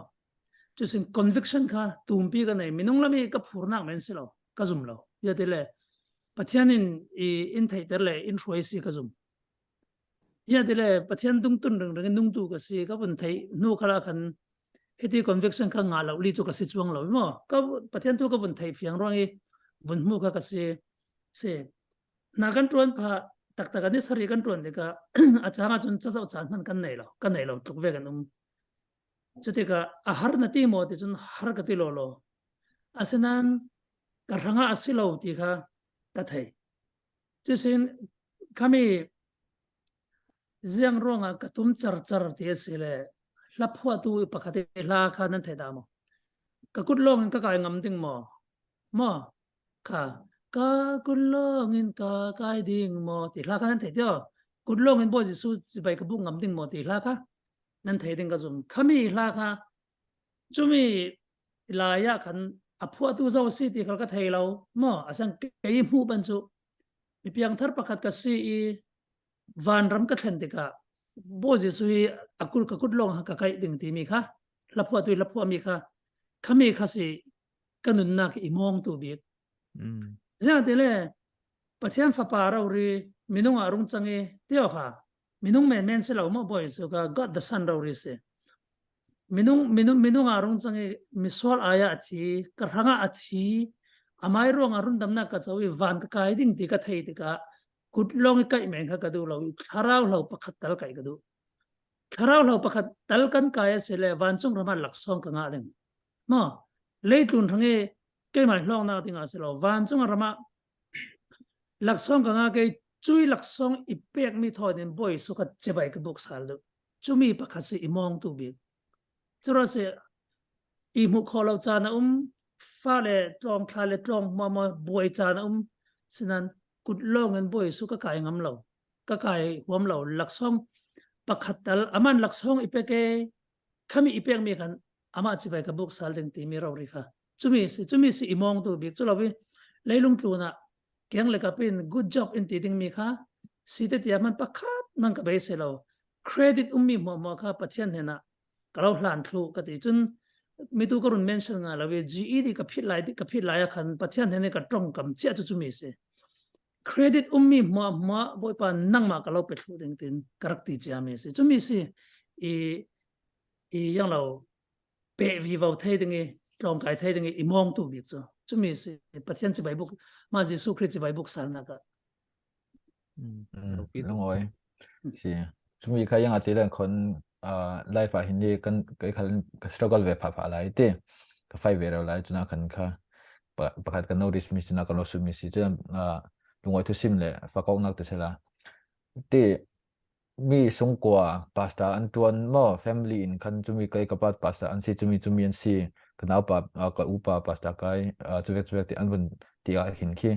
Cusin conviction kha tumpi ka nei, minung lam i ka phurnak men si lo, ka zum lo. Ziang ti le Pathian in i in theihter le in hruai si ka zum. Ziang ti le Pathian dungtun ringring in nungtu ka si ka vun theih hnu khalah khan hiti conviction kha ngah lo li cu ka si cuang lo maw? Ka Pathian thu ka vun theih fiang ruang i vun hmu kha ka si. Si. Na kan ṭuan phah taktak a ni sarih kan ṭuan tikah a cangah cun cazoh caan hman kan nei lo, kan nei lo tluk ve kan um. Cutikah a har na ti maw ti cun har ka ti lo lo. Asinan ka hrangah a si lo ti kha ka thei. Cusin khami ziang ruangah ka tum carcar ti a si le hla phuahtu pakhat i hla kha nan thei dah maw? Ka kut lawngin ka kai ngam ding maw? Maw? Kha ka kut lawngin ka kai ding maw ti hla kha nan thei ti aw? Kut lawngin Bawi Jesuh cibai ka buk ngam ding maw ti hla kha nan thei ding ka zum. Khami hla kha cumi lai ah khan a phuahtu zo a si ti khal ka thei lo maw? A sang kei hmuh pan cu mi piangthar pakhat ka si i vanram ka thlen tikah Bawi Jesuh hi a kut, ka kut lawng ka kaih ding timi kha, hla phuahtu i hla phuahmi kha, khami kha si ka nunnak i mawngtu bik. Ziang ti le Pathian Fapa rori minung ah rung cang i ti aw kha, minung menmen si lo maw Bawi Jesuh kha, God the Son rori si. Minung, minung, minung ah rung cang i misual ai ah a thi, ka hrangah a thi, amai ruangah rundamnak ka co i van ka kai ding ti ka thei tikah kut lawng i kaih men kha ka duh lo i thlarau hlo pakhat tal kaih ka duh. Thlarau hlo pakhat tal kan kai a si le vancung ramah laksawng ka ngah ding. Maw? Leitlun hrang i keimah hlawknak dingah a si lo, vancung ramah laksawng ka ngah kei, cui laksawng i pekmi thawn in Bawi Jesuh kha cibai ka buk sal duh. Cumi pakhat si i mawngtu bik. Curuasi i hmuh khawh lo caan a um, fa le tlawng, thla le tlawng, hmuahhmuah buai caan a um. Sinan kut lawngin Bawi Jesuh ka kai ngam lo, ka kai huam lo, laksawng pakhat tal, aman laksawng i pek e, khami i pekmi khan amah cibai ka buk sal ding timi rori kha. Cumi si, cumi si i mawngtu bik cu lo i leilung tlunah kiang le kap in good job in ti dingmi kha si te tiah hman pakhat hman ka bei si lo. Credit ummi hmuahhmuah kha Pathian hnenah ka lo hlan thluh ka ti cun mitu ka run mention ngai lo i G E D ka philh lai, ka philh lai ah khan Pathian hnen in ka ṭongkam ciah cu cumi si. Credit ummi hmuahhmuah Bawipa nangmah ka lo pe thluh ding tin ka rak ti ciami si. Cumi si i, i yang lo peh vivo thei ding i tlawngkai thei ding i i mawngtu bik cu cumi si. Pathian cibai buk, mah Jesuh Khrih cibai buk salnak ah. Lungawi si. Cumi kha yang a ti le khon life ah hin hi kan, ka struggle ve phah phah lai ti, ka fight ve rau lai cunah khan kha pakhat ka notice mi cunah ka lo sut mi si cun lungawi thusim le fakawknak ti sela ti mi sungkua pastor an ṭuan maw, family in khan cumi kei ka pa pastor an si, cumi cumi an si, ka naupa, ka upa pastor kai, cuvek cuvek ti an vun ti ah hin khi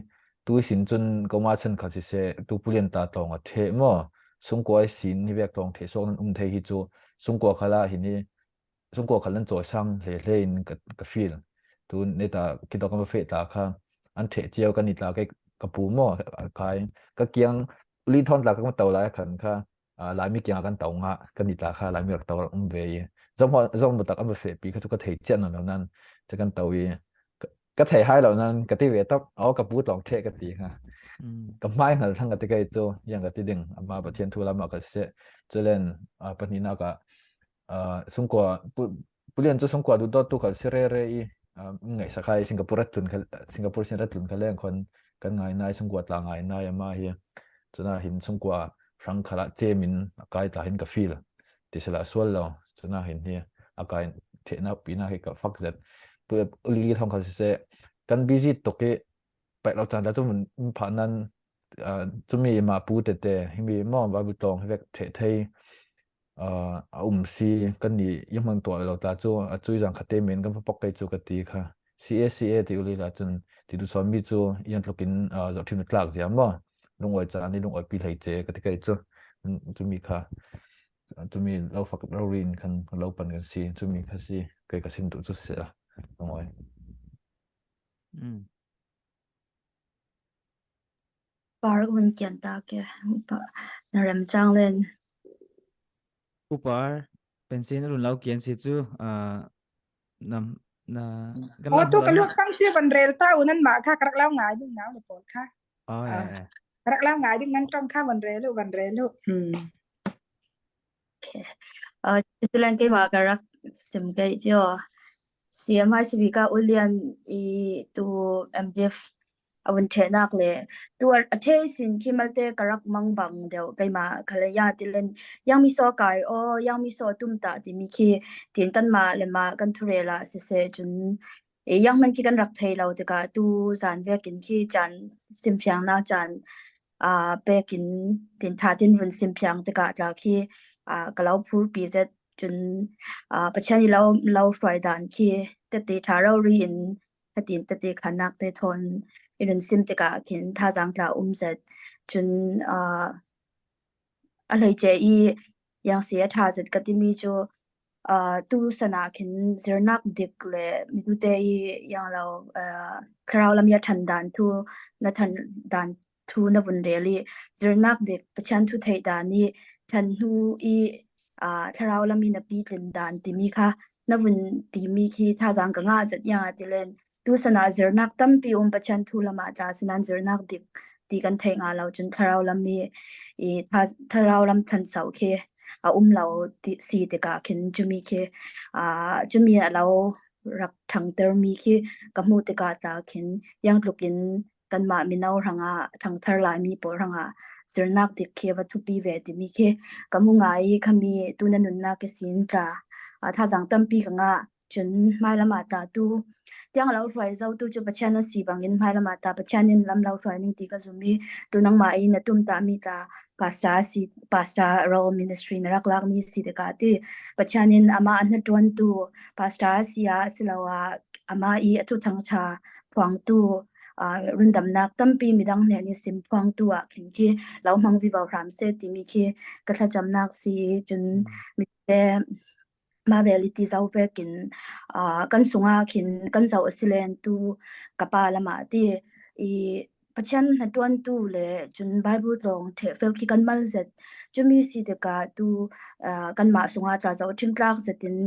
tu ihsin cun koma chan kha siseh, tu pulian ta tlawng a ṭheh maw, sungkua ihsin hi vek tlawng ṭheh suak nan um thei hi cu sungkua khalah hin hi sungkua khal nan cawisang hle hle in ka, ka feel. Tu neta khitawk kan va feh ta kha an ṭheh cio kan i tla kei ka pu maw, a kai ka kiang li thawn tla kan to lai khan kha Laimi kiangah kan to ngah kan i tla kha Laimi rak to um ve i zong zong tak an va fehpi kha cu ka thei ciah nawn lo nan cu kan to i ka thei hai lo nan ka ti ve tak, aw ka pu tlawng ṭheh ka ti kha. Ka hmai hngal thlang ka ti kei cu, yang ka ti ding, ama Pathian thu lam ah ka siseh. Culen pahnihnak ah sungkua, pulian cu sungkua duhdawttu khal si rere i, um ngaihsak hai Singapore a tlun kha, Singapore sin a tlun kha leng khon kan ngainai, sungkua tla ngainai ama hi. Cunah hin sungkua hrang khalah cem in a kai tla hin ka feel ti sela sual lo. Cunah hin hi a kai ṭhehnak pinak hi ka fak zet. Tu uli thawng kha siseh kan busy tuk i paih lo caan ta cu min phah nan cumi mah pu tete himi maw Bible tlawng hi vek ṭheh thei a um si, kannih i hmang tuah lo ta cu a cui zang kha te men kan va pok kei cu ka ti kha. C A, C A ti uli ta cun Ti tu sawn mi cu, iang tlukin, ah, zohṭhim na tlak zia maw? Lungawi caan i lungawipi hleice ka ti kai cu. Mm, cumi kha, ah, cumi lo fak lo rin khan lo pan kan si. Cumi kha si, kei ka sim duh cu si a. Lungawi. Mm. Par un kian ta ke, upa, na rem cang len. Upa, pension run lo kian si cu, ah, nam, na, kan Oh, lam tu hal ka na. Luk tang si van rel ta u nan mah kha, ka rak lo ngai ding nau le pawl kha. Oh, Ah. eh, eh. Ka rak lo ngai ding nan tong kha van rel u, van rel u. Hmm. Okay. Ah, Silang keimah ka rak sim kei tio. C M I C B ka ulian i tu M D F a vun ṭhehnak le tu a, a ṭheh sin khi malte ka rak mangbang deuh keimah kha le ya ti len yang mi saw kai aw, yang mi saw tum ta timi khi tin kanmah le mah kan thurel ah siseh cun i yang hman khi kan rak thei lo tikah tu zan vekin khi caan simfiangnak caan, aa, pekin tin ṭha tin vun simfiang tikah tla khi, aa, ka lo phurpi zet cun, aa, Pathian i lo, lo hruai dan khi tete ṭha rori in khatin tete khannak te thawn i run sim tikah khin thazaang tla um zet cun, aa, a hleice i yang si a ṭha zet ka timi cu, aa, tu sana khin zirnak dik le mitute i yang lo, aa, thlarau lam i a ṭhan dan thu na ṭhan dan thu na vun rel i zirnak dik Pathian thu theih dan i ṭhan hnu i, aa, thlarau lam i na pitlin dan timi kha na vun timi khi thazaang ka ngah zet iang a ti len tu sana zirnak tampi um Pathian thu lamah tla sinan zirnak dik ti kan theih nga lo cun thlarau lam i, i tha-, thlarau lam thanso khi a um lo ti, si tikah khin cumi khi, aa, cumi a lo rak ṭhangter mi khi ka hmuh tikah tla khin yang tlukin kanmah mino hrangah ṭhangthar lai mi pawl hrangah zirnak dik khi a va thupi ve timi khi ka hmu ngai i khami tu na nunnak i sin tla, aa, thazaang tampi ka ngah. Cun hmailam ah tla tu tiang lo hruai zo tu cu Pathian a si bangin hmailam ah tla Pathian in lam lo hruai ning ti ka zum i tu nangmah i na tum ta mi tla pastor a si, pastor role ministry na rak lak mi si tikah ti Pathian in amah a hnaṭuantu pastor a si ah a si lo ah amah i a thuthang ṭha phuangtu, aa, rundamnak tampi midang hnen i sim phuangtu ah khin khi lo hmang vivo hram seh timi khi ka thlacamnak si i cun mite Baibal i ti zo vekin, aa, kan sungah khin kan zoh a si len tu ka pa lamah ti i Pathian hnaṭuantu le cun Baibal tlawng ṭheh fel khi kan mal zet. Cumi si tikah tu, aa, kanmah sungah tla zoh ṭhimtlak zetin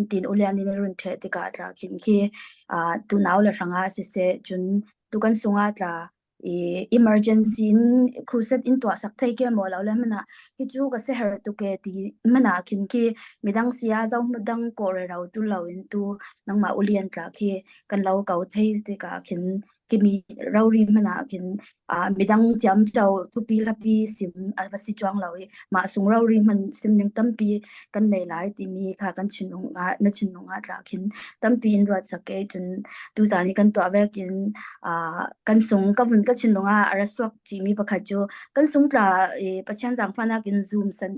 tin ulian in i run ṭheh tikah tla khin khi, aa, tu nau le hrangah siseh cun tu kan sungah tla i emergency in crusade in tuahsak thei ke maw lo le hmanah hi cu ka si her tuk e ti hmanah khin khi midang si ah zohmut dang kawh rero ṭul lo in tu nangmah ulian tla khi kan lo ko thei tikah khin khi mi rori hmanah khin, aa, midang ciamco thupi hlapi sim a va si cuang lo i mah sung rori hman sim ning tampi kan nei lai timi kha kan thinlung ah, na thinlung ah tla khin tampi in ruatsak ke cun tuzan i kan tuah vekin, aa, kan sung ka vun ka thinlung ah a ra suak cimi pakhat cu kan sung tla i Pathian zaangfahnak in Zoom san,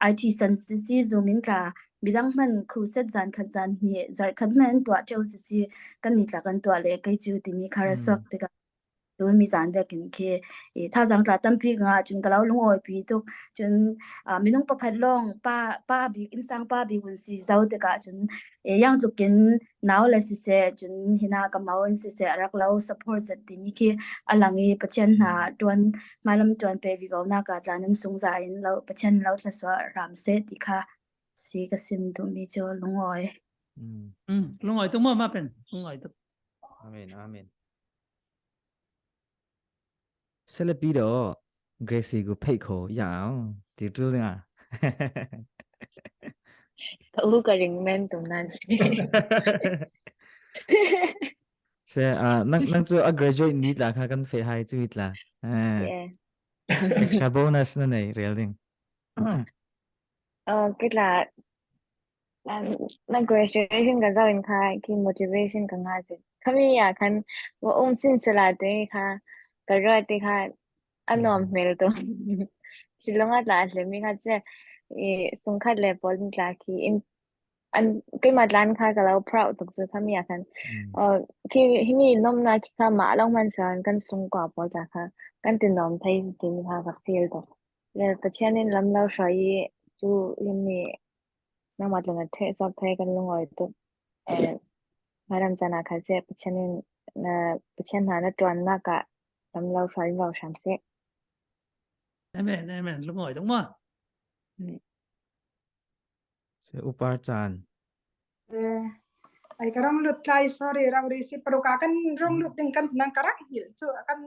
I T san sisi Zoom in tla midang hman crusade zan khat zan hnih zarh khat hman tuah ṭheu sisi kan ni tla kan tuah le kei cu timi kha ra suak tikah tu mi zan vekin khi i thazaang tla tampi ka ngah cun ka lo lungawipi tuk cun, aa, minung pakhat lawng pa, pa bik innsang pa bik un si zo tikah cun i yang tlukin nau le siseh cun hina ka mau in siseh a rak lo support zet timi khi a lang i Pathian hna ṭuan hmailam ṭuan pe vivonak ah tla nan sung za in lo Pathian lo thlasuah hram seh ti kha si ka sim duhmi cu lungawi. Mm. Mm, lungawi tuk maw, mah pen lungawi tuk. Amen, amen. Selepi do Gracie gu phei kho ya ti tu nga. Ka u ka ring men tum nan si. Se, ah, nang, nang cu a graduate ni tla kha kan feh hai cu hi tla. Ah. Yeah. Extra bonus na nei rel ding. Oh, kei tla, na, na graduation ka zoh in kha, khi motivation ka ngah si. Khami ah khan, va um sin sila te kha, ka ruat te kha, a nuam hmel tu. Silong ah tla a hlemi kha, che, i, sungkhat le pawl in tla khi, in, an keima tlan kha ka lo proud tuk chu kha mi a khan. Mm. Uh, khi himi nomna khi kha mah lo man san kan sung kwa pawl ta kha kan ti nom thei ti mi kha ka feel tuk. Le Pathian in lam lo hrai tu himi nangma tlana thei sop thei kan lungawi tuk. Eh, Madam Chana kha se Pathian in na Pathian na na tuan na ka lam lo hrai lo sam se. Amen, amen. Lungawi tuk ma. Amen. Se Upa Chan. Eh, ai ka rong lut lai, sorry, rau ri si paruka kan rong lut ding kan nang karak hil chu kan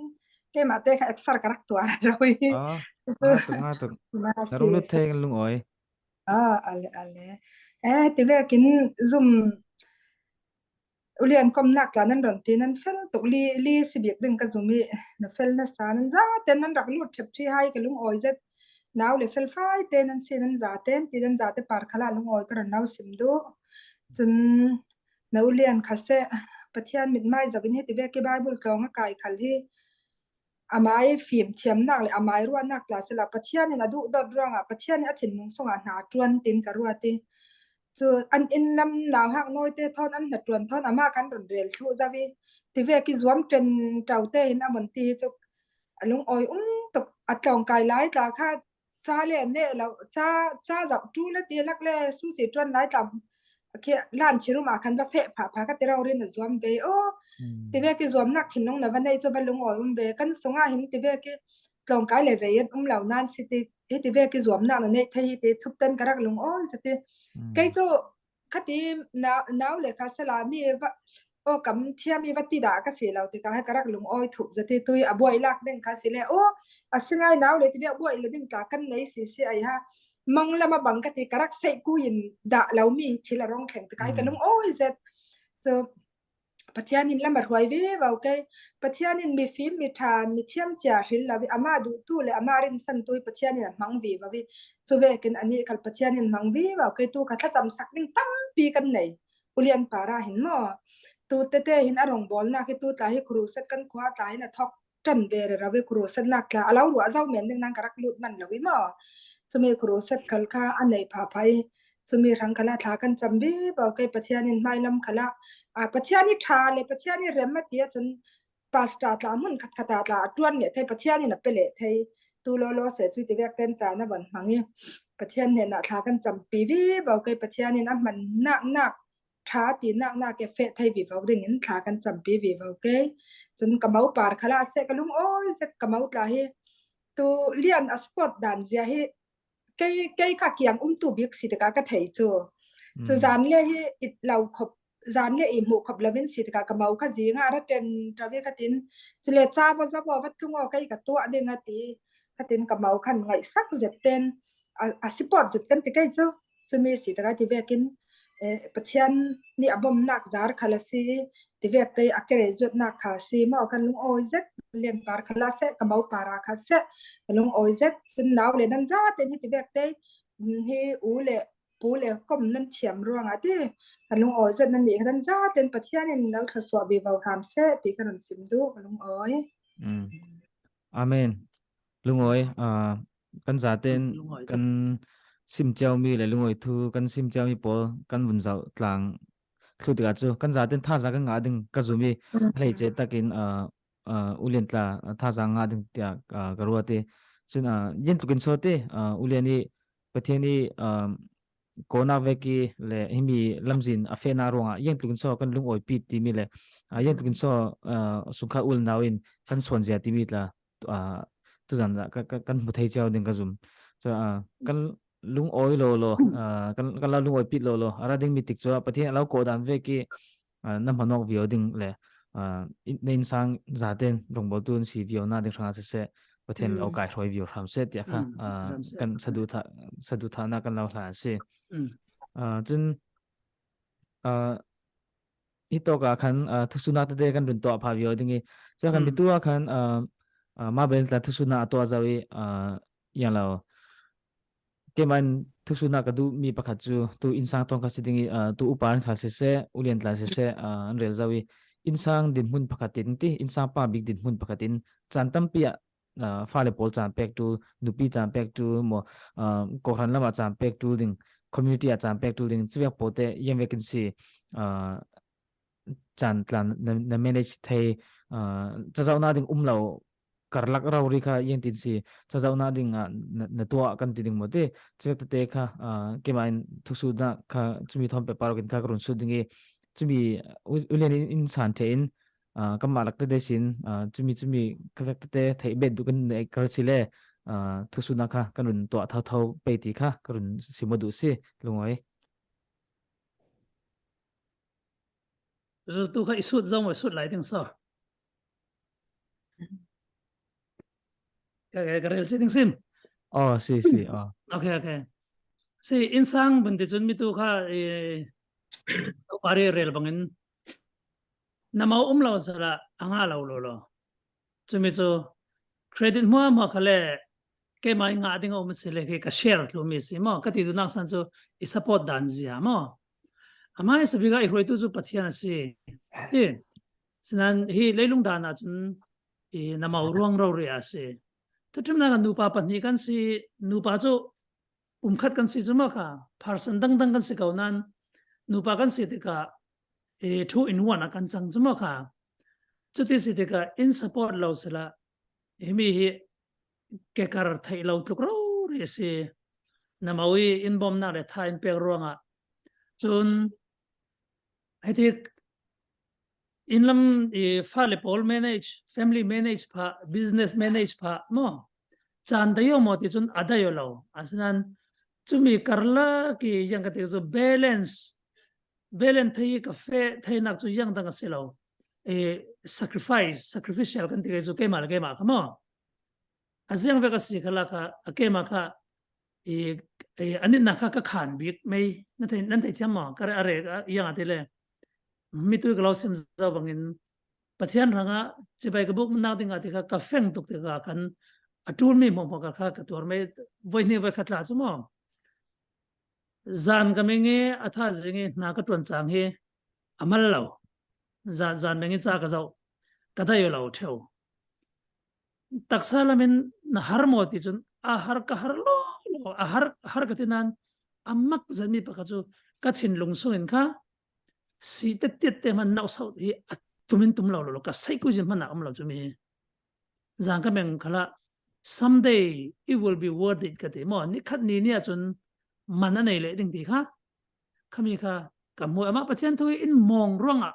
tema te ka exer karak tua rau i. Ah, nga tuk, nga tuk. Na rong lut thei kan lungawi. Ah, ale, ale. Eh, ti ve kin zum ulian kom nak la nan ron ti nan fel tuk li, li si bik ding ka zum i na fel na sa nan za ten nan rak lut thep thi hai ka lungawi zet. Nau le fel fai te nan si nan za ten ti nan za te par khala lungawi ka ron nau sim du. Chun na ulian kha se Pathian mit mai zawin hi ti ve ki Bible tlawng a kai khal hi. Amai fim thiam nak le amai ruah nak la se la Pathian in a duh dot ruang a Pathian in a thinlung sung a hna tuan tin ka ruah ti. Chu an in lam nau hak nawi te thawn an hna tuan thawn ama kan ron rel thluh zawi. Ti ve ki zuam ten tau te hin a mon ti hi chu a lungawi um tuk a tlawng kai lai tla kha cha le ne lo cha cha zau tu le ti lak le su si tuan lai tla. Khi lan chi rum a khan va phe pha pha ka ti rau rin a zuam ve o. Mm. Ti ve ki zuam nak thinlung na va nei chu va lungawi um ve kan sunga hin ti ve ki tlawng kai le ve yet um lo nan si ti hi ti ve ki zuam nak na nei thei hi ti thup ten ka rak lungawi sa ti. Mm. Kei chu khati nau le kha sala mi va o kam thiam i va ti da ka si lo ti ka ha ka rak lungawi thup za ti tui a buai lak ding kha si le o a singai nau le ti ve a buai le ding tla kan nei si si ai ha mang lama bang ka ti ka rak sei ku in da lo mi thil a rong thleng ti ka hi ka lungawi zet. So Pathian in lam a hruai ve vau kei. Pathian in mi fim mi than mi thiam chia hril lo i ama duh tu le ama rin san tui Pathian in a hmang ve vau i. Chu ve kin ani kal Pathian in hmang ve vau kei tu ka thlacham sak ding tampi kan nei. Ulian para hin maw. Tu te te hin a rong bol nak hi tu tla hi kru set kan khua tla hin a thok tan ve re rau i kru set nak tla a lo ruah zau men ding nang ka rak lut man lo i maw. Chumi kru set kal kha a nei pha phai. Chumi rang kala thla kan cham ve vau kei Pathian in hmai lam kala. A Pathian i tha le Pathian i rem a ti a chun pastor tla mun khat khat a tla a tuan le thei Pathian in a pe le thei. Tu lo lo se chu ti vek ten cha na van hmang i. Pathian hnena thla kan cham pi ve vau kei Pathian in a hman nak nak tha ti nak nak ke fe thei ve vau ding in thla kan cham pi ve vau kei. Chun ka mau par khala se ka lungawi zet ka mau tla hi. Tu lian a spot dan zia hi kei, kei ka kiang um tu bik si te ka ka thei chu. Chu zan le hi it lo khop, zan le i hmuh khop lovin si te ka ka mau kha zinga ra ten ta ve ka tin. Chu le cha va za va va tlung o kei ka tua ding a ti. Ka tin ka mau khan ngai sak zet ten a, a support zet kan ti kei chu. Chumi si taka ti vekin, eh, Pathian ni a bom nak zar khala si, ti vek te a kere zuat nak kha si, maw kan lungawi zet, lian par khala se, ka mau para kha se, ka lungawi zet, sin nau le nan za te ni ti vek te, mm, hi u le pu le kom nan thiam ruang a ti, ka lungawi zet nan ni kha nan za ten Pathian in lo thla suah ve vau ham se, ti ka nan sim du, ka lungawi. Mm. Amen. Lungawi, ah, kan zaten kan sim ciau mi le lungawi thu kan sim ciau mi pawl kan vun zau tlang thlu tika chu kan zaten thaza kan ngah ding ka zum i, mm, hleice takin, ah, ah, ulian tla, ah, thaza ngah ding tia, ah, ka ruate. Chun, ah, yen tlukin so te, ah, ulian i Pathian i, ah, kona veki le himi lamzin a fena ruanga yen tlukin so kan lungawi pi ti mi le, ah, yen tlukin so, ah, sungkha ul nau in kan suan zia ti mi tla, ah, tuzan ka, ka, kan hmu thei ciau ding ka zum. Chu, ah, kan lungawi lo lo, ah, kan, kan lo lungawi pit lo lo. A ra ding mi tik chu, ah, Pathian a lo ko dan veki, ah, na hmanawk viau ding le, ah, in, na insang zaten rongbawltu in si viau na ding hrang a sese, Pathian lo, mm, kai hruai viau hram se tia kha, mm, ah, hram se, kan sadu tha, sadu thana kan lo hlan si. Mm. Ah, chun, ah, hi tawka khan, ah, thusuna tete kan run tuah pha viau ding i. Chua khan, mm, mi tua khan, ah, ah, ma ben tla thusuna a tuah zau i, ah, yang lo. Keman thusuna ka duh mi pakhat chu tu insang tawng kha si ding i, ah, tu upa an kha sese, ulian tla sese, ah, an rel zau i. Insang dinhmun pakhat in ti, insang pa bik dinhmun pakhat in chan tampi ah ah, fale pawl chan pek tul, nupi chan pek tul, maw, ah, kohran lama chan pek tul ding, community a caan pek tul ding, civek pote yang vekin si, ah, caan tlan na, na manage thei, ah, cazauhna ding um lo, karlak rori kha yang tin si, cazauhna ding, ah, na, na tuah kan ti ding mo te, civek tete kha, ah, keima in thuksutna kha, cumi thawn pek parok in kha ka run sut ding i, cumi u-, ulian in, in san the in, ah, kan malak tete sin, ah, cumi, cumi ka vek tete thei bet du kan nei kal si le, ah, thuksutna kha kan run tuah thau thau pei ti kha ka run si mo du si, lungoi. Tu kha i sut zong mo sut lai ding so. Ka, ka, ka rel si ding sim. Oh, si, si, oh. Okay, okay. Si, in sang bun ti cun mi tu kha, eh, pari rel bangin na mau um lo sala, a nga lo lo lo. Cumi cu credit hmuahhmuah kha le keimah i ngah ding a um si le khi ka share thlu mi si maw? Ka ti duhnak san cu i support dan zia maw? Amah i sabi kha i hruaitu cu Pathian a si. Ti, sinan hi leilung dan ah cun i na mau ruang rori a si. Thuṭhimnak ah nupa pahnih kan si, nupa cu pumkhat kan si cu maw kha, person dangdang kan si ko nan, nupa kan si tikah, eh, two in one ah kan cang cu maw kha. Cuti si tikah in support lo sila, himi hi kekar theih lo tluk rori a si. Na mau i in bawmnak le tha in pek ruangah. Cun, hei tik, in lam i fale pawl manage, family manage phah, business manage phah maw? Caan dai aw maw ti cun a dai aw lo. Asinan cumi karlak i yang ka ti cu balance, balance thei ka feh theinak cu yang dang a si lo. I sacrifice, sacrificial kan ti cu keimah le keimah kha maw? A ziang vek a si kha lak kha, a keimah kha, i, i, a nitnak kha ka khan bik mei, nan thei, nan thei thiam maw? Ka re, a re, a, yang a ti le. Mi tui ka lo sim zo bangin, Pathian hrangah cibai ka buknak dingah ti kha, ka feng tuk tikah khan, a ṭul mi hmuahhmuah ka kha, ka tuar mei, voi hnih voi khat tla cu maw? Zan ka meng i, a tha zing i, hna ka ṭuan cang hi, a mal lo. Zan, zan meng i ca ka zoh, ka dai lo ṭheu. Taksa lamin na har maw ti cun, a har ka har lo lo, a har, har ka ti nan, a mak zetmi pakhat cu ka thinlung sungin kha, si te tiat te hman nauhsauh hi a tumin tum lo lo, ka saikui zin hman a um lo cu mi hi. Zan ka meng khalah, someday it will be worth it ka ti maw? Nikhat ni ni ah cun man a nei leh ding ti kha, khami kha ka hmuh. Amah Pathian thu in mawng ruangah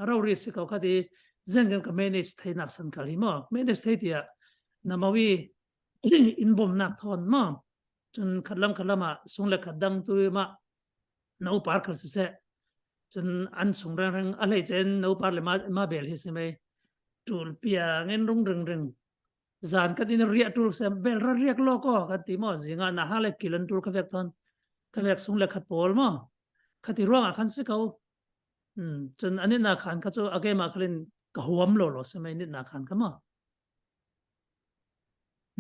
rori si ko kha ti, zen kan ka manage theinak san khal hi maw? Manage thei tiah na mau i in bawmnak thawn maw? Cun khatlam khatlam ah sung le khat dang tu mah na upar khal siseh. Cun an sung rengreng a hleice in na upar le ma, ma bel hi si mei. Ṭul piang in rung ringring. Zan kan in riah ṭul sem, bel ra riak lawk aw kan ti maw? Zingah na ha le kil an ṭul kha vek thawn, kha vek sung le khat pawl maw? Kha ti ruangah khan si ko. Hmm, cun a nitnak khan kha cu a keimah khalin ka huam lo lo si mei nitnak khan kha maw?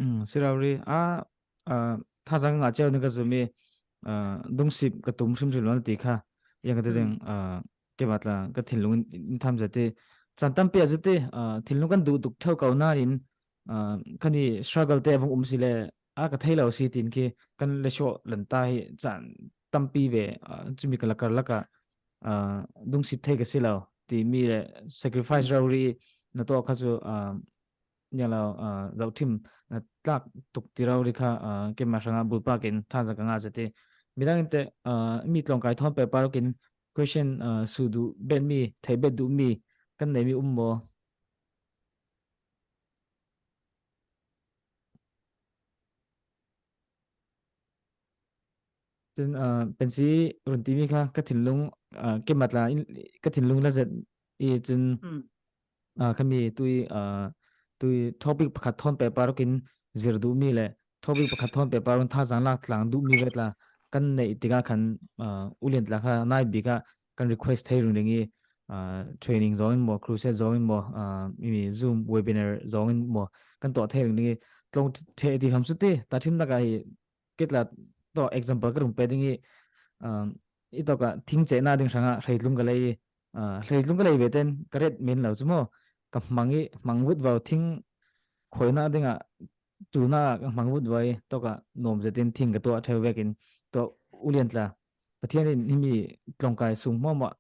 Um, si rori, a, a, thazang ka ngah cio ning ka zumh i, a, dungsip ka tum hrimhrim lo na ti kha, yang ka ti ding, a, keimah tla ka thinlung in, in tham zet i, caan tampi ah zut i, a, thinlung kan duh tuk ṭheu ko nain, a, kan i struggle te a vung um si le, a ka thei lo si tin khi kan le shuah lan ta hi caan tampi ve, a, cumi ka lakar lakah, a, dungsip thei ka si lo timi le sacrifice rori na tuah kha cu, a, nia lo, a, zohṭhim na tlak tuk ti rori kha, a, keimah hrangah bulpak in thanza ka ngah zet i. Midang in te, a, mi tlawngkai thawn pehpar awkin question, a, su duh betmi, thei bet duhmi kan neimi um maw? Cun, aa, pensi run timi kha ka thinlung, aa, keimah tla in, ka thinlung la zet i cun, aa, khami tui, aa, tui topic pakhat thawn pehpar awkin zir duhmi le topic pakhat thawn pehpar awkin thazaang lak tlang duhmi ve tla kan neih tikah khan, aa, ulian tla kha nai bik ah kan request thei ringring i, aa, training zong in maw, crusade zong in maw, aa, mi Zoom webinar zong in maw, kan tuah thei ringring i tlawng ṭheh ti kham suti tahṭhimnak ah hi, kei tla tawh example ka rung pe ding i, um, i tawkah thing cehna ding hrangah hreitlung ka lei i, uh, hreitlung ka lei ve ten ka ret men lo cu maw, ka hmang i, hmang vut vo, thing khuainak dingah tulnak ah ka hmang vut vo i, tawkah nuam zetin thing ka tuah ṭheu vekin, tawh Ulian tla, Pathian in himi tlawngkai sung hmuahmuah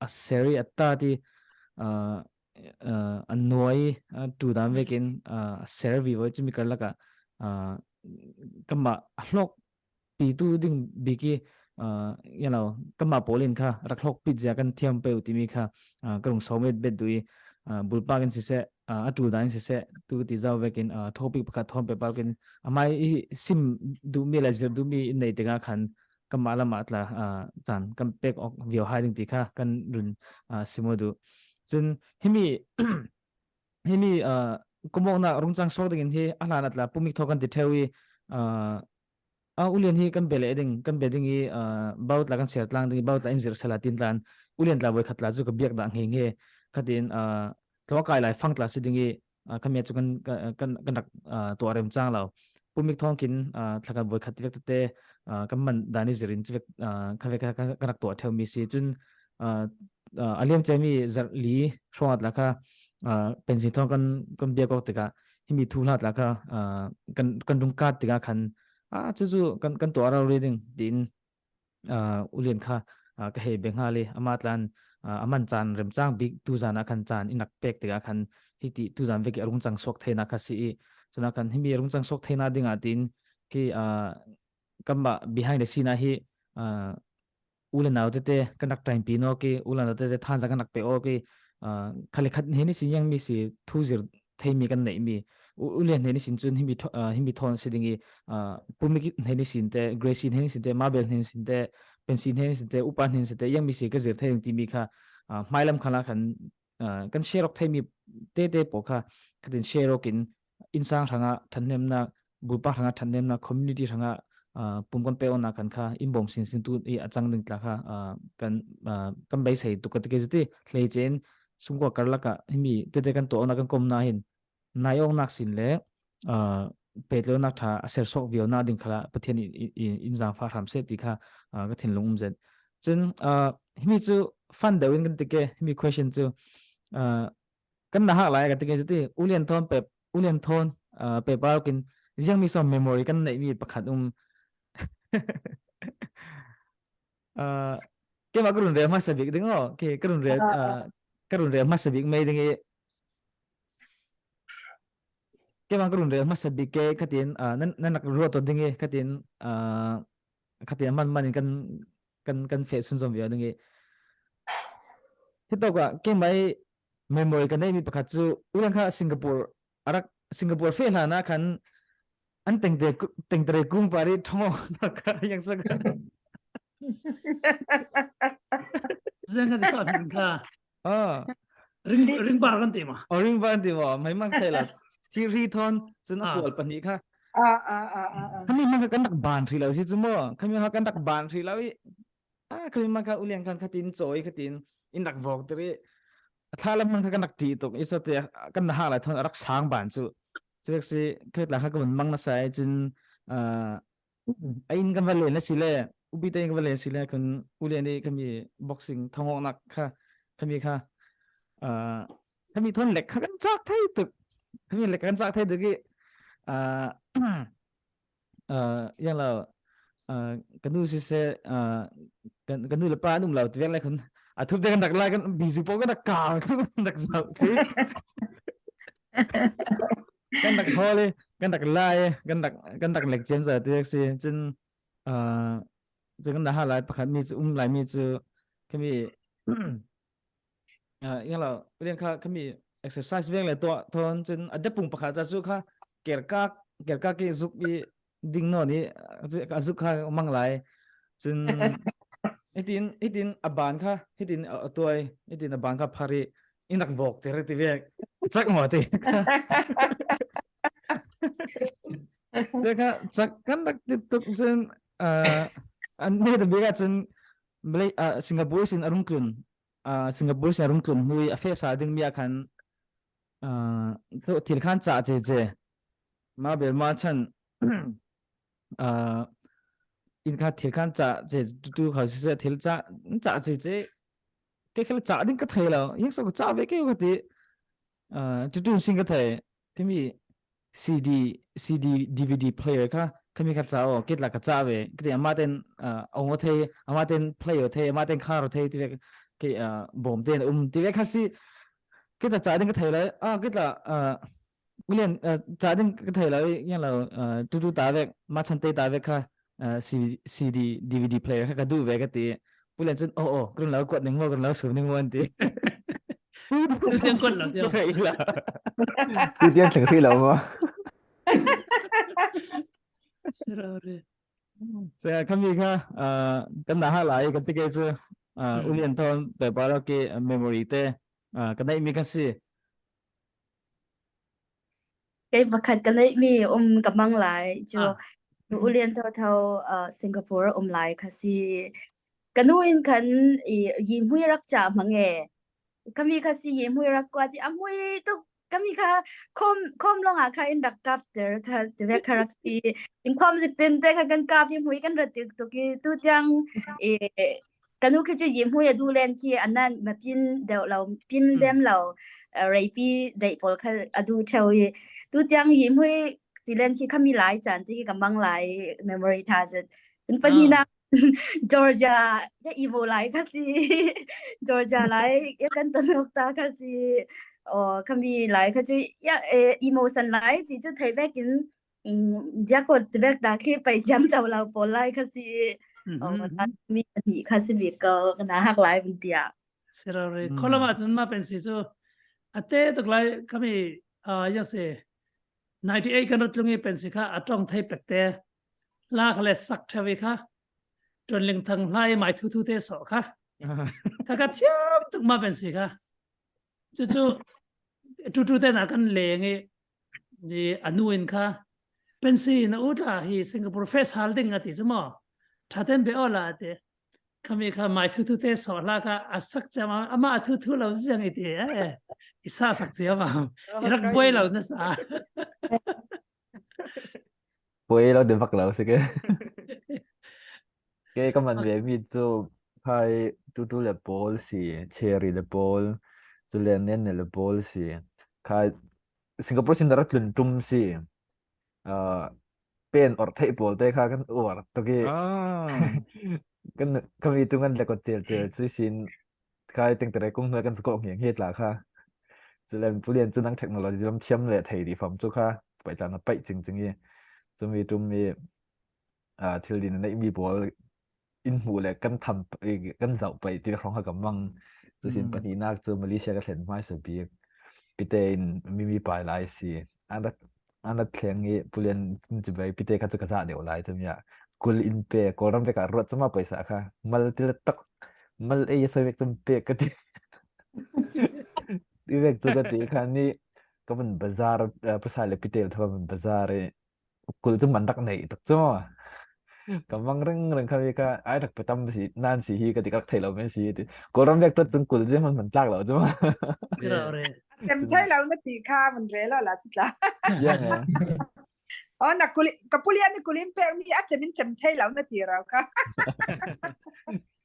a ser i a tat i, ah, ah, a nuai, a ṭu dan vekin, ah, a ser vivo i cumi karlak ah, ah, kanmah a hlawkpitu ding bik i, ah, you know, kanmah pawl in kha rak hlawkpit zia kan thiam peuh timi kha, ah, ka rung sawm et bet duh i, ah, bulpak in siseh, ah, a ṭul dan in siseh, tu ka ti zau vekin, ah, topic pakhat thawn peuh pakin, a mai i sim duhmi le zir duhmi in nei tikah khan kanmah lamah tla, ah, caan kan pek awk viau hai ding ti kha kan run, ah, sim aw duh. Cun himi, himi, ah, kum awknak rungcang suak dingin hi a hlan a tla pumik thaw kan ti ṭheu i, ah, ah, ulian hi kan bia leh ding, kan bia ding i, ah, bau tla kan siar tlang ding i, bau tla in zirh sal a tin tlan, ulian tla voikhat tla cu ka biak dah ngei ngei. Khatin, ah, tlawngkai lai fang tla si ding i, ah, khami cu kan, kan, kan, kan rak, ah, tuah remcang lo. Pumik thawngkin, ah, thlakhat voikhat vek tete, ah, kan man dan i zirin cu vek, ah, kha vek kha kan rak tuah ṭheumi si. Cun, ah, ah, a liam cemi zarh li hrawng a tla kha, ah, pensin thawng kan, kan biak awk tikah himi thuhla tla kha, ah, kan, kan rung kat tikah khan, ah, cucu kan, kan tuah rori ding tiin, ah, ulian kha, ah, ka hei beng hal i, amah tlan, ah, a man caan remcang bik tuzan ah khan caan i nak pek tikah khan hiti tuzan vek i a rungcang suak theinak kha si i, cunah khan himi a rungcang suak theinak dingah tiin khi, ah, kanmah behind the scene ah hi, ah, u le nau tete kan rak ṭainpi nawk i, u le nau tete thanza kan rak pe awk i, ah, khat le khat hnen ihsin ziangmi si thu zir theimi kan neihmi, u, ulian hnen ihsin cun himi thaw-, ah, himi thawn si ding i, ah, pumik hnen ihsin te, Gracie hnen ihsin te, Mabel hnen ihsin te, pensin hnen ihsin te, upa hnen ihsin te, ziangmi si ka zir thei ding timi kha, ah, hmailam khalah khan, ah, kan share awk theimi tete pawl kha khatin share awk in innsang hrangah ṭhathnemnak, bulpak hrangah ṭhathnemnak, community hrangah, ah, pum kan pe awknak khan kha in bawm sinsin tu i a cang ding tla kha, ah, kan, ah, kan beisei tuk ka ti kei cu ti hleice in sungkua karlak ah himi tete kan tuah awknak kan komnak hin nai awknak sin le, ah, pehtlaihnak ṭha a ser suak viaunak ding khalah Pathian in, in, in, in zaangfah hram seh ti kha, ah, ka thinlung um zet. Cun, ah, himi cu fun deuh in kan ti ke, himi question cu, ah, kan na hak lai ka ti ke cu ti, ulian thawn pep, ulian thawn, ah, pepar awkin ziangmi sawm memory kan neihmi pakhat um. Ah, keimah ka run rel hmasa bik ding aw, ke ka run rel, ah, ka run rel hmasa bik mei ding i, keimah ka run rel hmasa bik ke khatin, ah, nan, nan rak ruat ding i khatin, ah, khatin a man man in kan, kan, kan feh sunzom viau ding i. Hitawk ah keimah i memory ka neihmi pakhat cu ulian kha Singapore a rak, Singapore feh hlan ah khan an tengte ku-, tengtere kung pari thong awk kha yang suak. Ziang kan sa min kha. Ah. Ring, ring bar kan ti ma. Oh, ring bar kan ti ma. Mai mang thei la. Thir hri thawn cun a kual pahnih kha. Ah, ah, ah, ah, ah. Khami mang kha kan rak ban hri lo si cu maw? Khami kha kan rak ban hri lo i. Ah, khami mang kha ulian khan khatin cawi khatin in rak vawk tiri. A thla lam man kha kan rak ṭih tuk. I sawte kan na hak lai thawn a rak sang ban cu. Cu vek si, kha tla kha ka vun mang nasa i cun, ah, a inn kan va len asile, upi te inn kan va len asile, khun ulian i khami boxing thong awknak kha, khami kha, ah, khami thawn lek kha kan cak thei tuk. Khami lek kha kan cak thei tuk i, ah, ah, yang lo, ah, ka nu siseh, ah, ka, ka nu le pa an um lo ti vek le khun a thup te kan rak lai, kan bizu pawl kan rak kau, kan rak zoh thli. Kan rak hawl i, kan rak lai i, kan rak, kan rak lek ciamco ti vek si. Cun, ah, cun kan dah hal lai pakhat mi cu um lai mi cu khami, ah, yang lo, lian kha khami exercise veng le tuah thawn cun a dapung pakhat ta cu kha kerkak, kerkak i zuk i ding nawn i, a zuk kha mang lai. Cun hitin, hitin a ban kha, hitin a, a tuai, hitin a ban kha phar i, in rak vawk ter ti vek. Cak maw ti. Cun kha cak kan rak ti tuk cun, ah, an ne ta bik ah cun Malay-, ah, Singapore sin a rung tlun, ah, Singapore sin a rung tlun hnu i a fehsa ding mi ah khan, ah, tu thil khan cah cece. Mah bel mah chan, ah, in kha thil khan cah ce, tu, tu kha siseh thil cah, cah cece. Kei khal cah ding ka thei lo, yang so ka cah ve kei ka ti. Ah, tu, tu sin ka thei. Khami C D, C D, D V D player kha Khami kha cha aw, kei tla ka cha ve, kei ti ama ten, ah, ong aw thei, ama ten play aw thei, ama ten khar aw thei, ti ve, kei, ah, bawm ten um, ti ve kha si, kei tla cha ding ka thei lai, ah, kei tla, ah, Ulian, ah, cha ding ka thei lai, yan lo, ah, tu tu ta ve, ma chan te ta ve kha, ah, C-, C D, D V D player kha ka du ve ka ti, Ulian chun, oh, oh, ka run lo kuat ning maw, ka run lo su ning maw, an ti. Tu tiang kuat lo tiang. Ka thei la. Tu tiang theng si lo maw. Sira re. Sa khami kha, ah, kan na ha lai, kan ti ke su, ah, Ulian thon, pe pa lo ke, ah, memory te, ah, kan nai mi kan si. Kei pakhat ka neih mi um ka mang lai cu, ah, nu Ulian Tho Tho, ah, Singapore a um lai kha si. Ka nu in khan i, yi hmui rak ca hmang e. Kami kha si yi hmui rak kua ti a hmui tuk. Kami kha khom, khom long ah kha in rak kapter kha ti vek kha rak si. In khom zik tin te kha kan kap i hmui kan rak tik tuk i tu tiang i ka nu khi cu yi hmui a duh len khi a nan ma pin deuh lo, pin dem lo, eh, reipi deih pawl kha a duh ṭheu i. Tu tiang yi hmui si len khi khami lai caan ti khi ka mang lai memory ṭha zet. Kan pahnih nak Georgia ka i maw lai kha si. Georgia lai ya kan tonok ta kha si. Aw, khami lai kha cu ya, eh, emotion lai ti cu thei vekin, um, biakot vek ta khi pai ciam co lo pawl lai kha si. Aw, mi pahnih kha si bik ko, ka na hak lai vun tiah. Sira re. Kholama cun ma pensi cu a te tuk lai khami, ah, yang si ninety eight kan rat lung i pensi kha a ṭong thei pek te. La kha le sak ṭheu i kha. Tuan Ling Thang hla i mai thu thu te sawh kha. Kha ka thiam tuk ma pensi kha. Cucu tutu te na kan leng i, i a nu in kha, pensi na u tla hi Singapore fest hal ding a ti cu maw? Ṭha ten be aw la a ti. Khami kha mai thu thu te sawh hla kha a sak ciam a, amah a thu thu lo ziang i ti, eh, i sa sak ciam a. I rak buai lo na sa. Poi lo de bak lo si ke. Ke ka man ve mi cu khai tutu le pawl si, Cherry le pawl, cu le nen ne le pawl si. Khai Singapore sin rat lun tum si. Ah, pen or thei pawl te kha kan or to ke. Ah. Kan kami tu ngan le ko cel cel si sin. Khai tengtere kung hnuai kan zakawh ngiang hi tla kha. Culen Pulian cu nang technology lam thiam le thei dih fam cu kha. Paih tla na paih cingcing i. Cumi tum i, ah, thil din a neih mi pawl in hmuh le kan tham, i, kan zauh paih ti hrawng kha ka mang. Cusin pahnihnak cu Malaysia ka thlen hmaisa bik. Pite in mimi pai lai si. An rak, an rak thleng i Pulian in cu bei Pite kha cu ka zah deuh lai cumi ah. Kul in pe, Kawlram vek ah ruat cuma paisa kha. Mal ti le tak, mal ei a soi vek cun pek ka ti. I vek cu ka ti kha ni ka vun bazar, eh, pasal le Pite le thaw ka vun bazar i kul cu man rak nei tak cu. Ka mang ring ring kha mi kha ai rak pe tam si, nan si hi ka ti ka rak thei lo men si ti. Kawlram vek tuat cun kul cu man man tlak lo cu. Cem thei lo na ti kha man re lo la cu tla. Ya, ya. Oh, na kul, ka Pulian ni kul in pek mi a cem in cem thei lo na ti rau kha.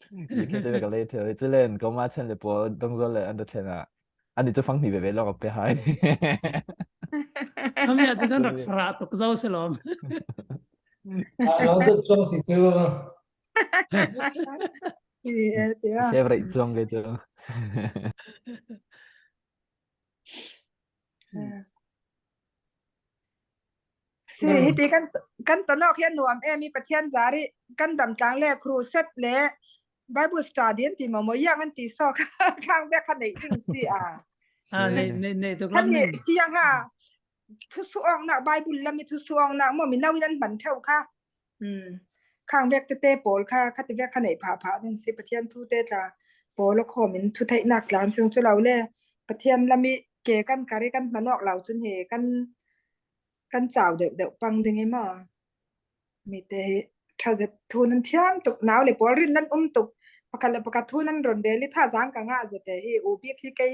Ni khe te ka lei thei, culen ko ma chen le pawl dong zol le an da chen a. Ani cu fang hnih veve lawk a pe hai. Kami ah cu kan rak farah tuk zo si lawm. Ah, lo tuk zo si cu. Favorite song ke cu. Si, hiti kan, kan tonawk hi a nuam em i Pathian zarih kan damtlang le crusade le Bible study an ti maw maw, yang an ti saw kha, khang bek kha neih ding si a. Ah, si. Neih, neih, neih tuk lam nih, ning. Si yang ha, thusuh awknak, Bible lam i thusuh awknak maw, mi no in an hman ṭheu kha. Hmm. Khang bek tete pawl kha, khati bek kha neih phah phah ding si, Pathian thu te tla pawl a khawm in thutheihnak tla an sung cu lo le, Pathian lam i ke kan kar i kan hman awk lo cun hi kan, kan cau deuh deuh pang ding i maw? Mi te hi ṭha zet thu nan thiam tuk, nau le pawl rin nan um tuk, pakhat le pakhat thu nan ron rel i thazaang ka ngah zet te hi, u bik hi kei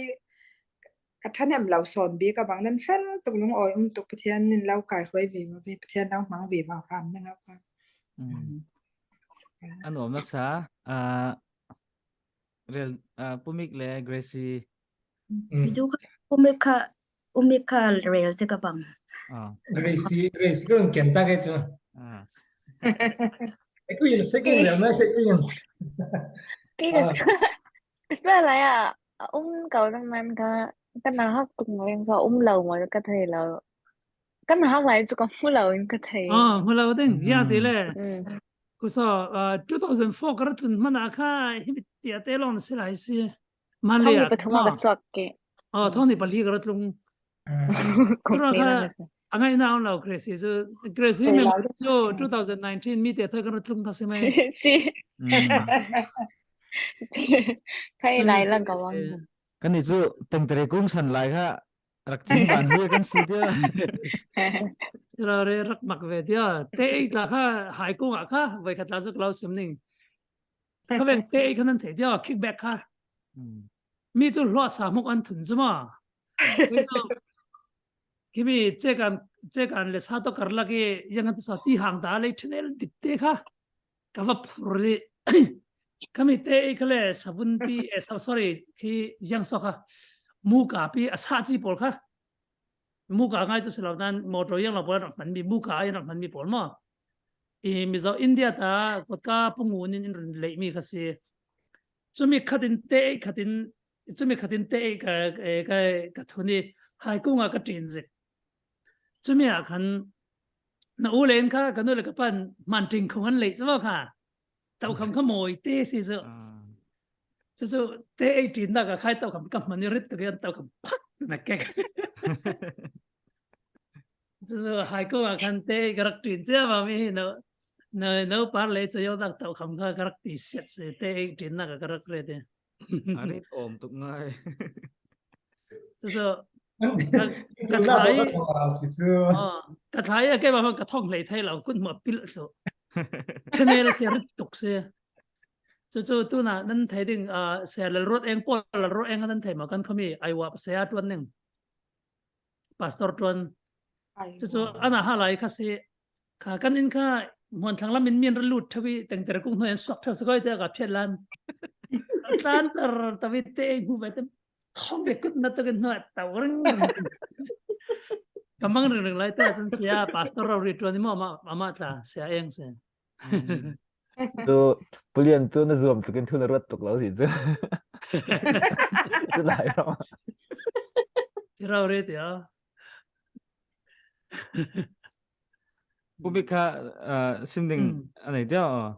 ka ṭhahnem lo sawn bik a bang nan fel tuk, lungawi um tuk, Pathian in lo kai hruai vivo, Pathian lo hmang vivo, hram na lo ka. Mm. Mm. A nuam nasa, ah, rel, ah, Pumik le Gracie. Mm. Video kha, Pumik kha, Pumik kha rel se ka bang. Ah. Gracie, Gracie ka run ken ta ke chu. Ah. Ikuin, sikin, na sikin. Kei ka, ka lai a, a um kau dang nan ka, ka na hak tung leng so um lo mo ka thei lo. Ka na hak lai chu ka mu lo in ka thei. Ah, mu lo ding, ya ti le. Mm. Ku so, ah, two thousand four ka ra tlun mana kha, hi mi tia te long si lai si. Man le Thong ni ya. pathum a ka suak ke. Oh, thong ni pali ka ra tlun. Kura kha, a ngai na lo Gracie chu, Gracie mi chu two thousand nineteen mi te thai ka ra tlun ka si mai. Si. Mm. Khai lai lang ka wang. Kan ni chu tengtere kung san lai kha rak ching ban hui kan si dia. Ra re rak mak ve dia. Te ei ta kha hai kung a kha, vai khat la chu klau sim ning. Ka veng te ei kha nan thei dia, kick back kha. Mm. Mi chu hlua sa muk an thun chu ma. Mi chu, kimi che kan, che kan le sa to kar la ki yang an tu sa ti hang ta le thenel dip te kha. Ka va phur ri. Kami te ei kha le savun pi, eh, sa-, sorry, ki yang so kha. Mu ka pi a sa chi pol kha. Mu ka ngai chu si lo nan motor yang lo pol rak man mi, mu ka yang rak man mi pol ma. I Mizo India ta, kot ka pungu nin in run lei mi kha si. Chumi khatin te, khatin, chumi khatin te ka, ka, ka, ka thu ni hai kunga ka tin zik. Chumi a khan na u len kha, ka nu le ka pan man ting khong an lei chu kha. Tau kham kha moi te si chu. Ah. Chu chu te ei tin na ka khai tau kham ka man ni rit ka tau kham phak na kek. Chu chu hai ko a khan te ka rak tin che ma mi no. No, no par le chu yo dak tau kham kha ka rak ti siat se te ei tin na ka ka rak re te. A rit om tuk ngai. Chu chu ka, ka thai, oh, ka thai a ke ba ka thong lei thai lo kun ma pil lo. Channel se rit tuk se. Chu chu tu na nan thai ding, ah, se lal rot eng pol lal rot eng nan thai ma kan khami ai wa se a tuan ning. Pastor tuan. Chu chu ana ha lai kha si. Kha kan in kha muan thlang lam in min ra lut thawi teng ter kung hnuai an suak thau sa koi te ka phiat lan. Tlan tar tawi te eng hu ve te thong de kut na to ken hnuai tau ring ring. Ka mang ring ring lai ta chun sia pastor rau ri tuan ni mo ma, ma, ma ta sia eng se. Tu pulian tu na zuam tu ken thu na ruat tuk lo si tu. Tu lai ro. Ti rau re ti a. Pu Bik kha, ah, sim ding Mm. a nei dia aw.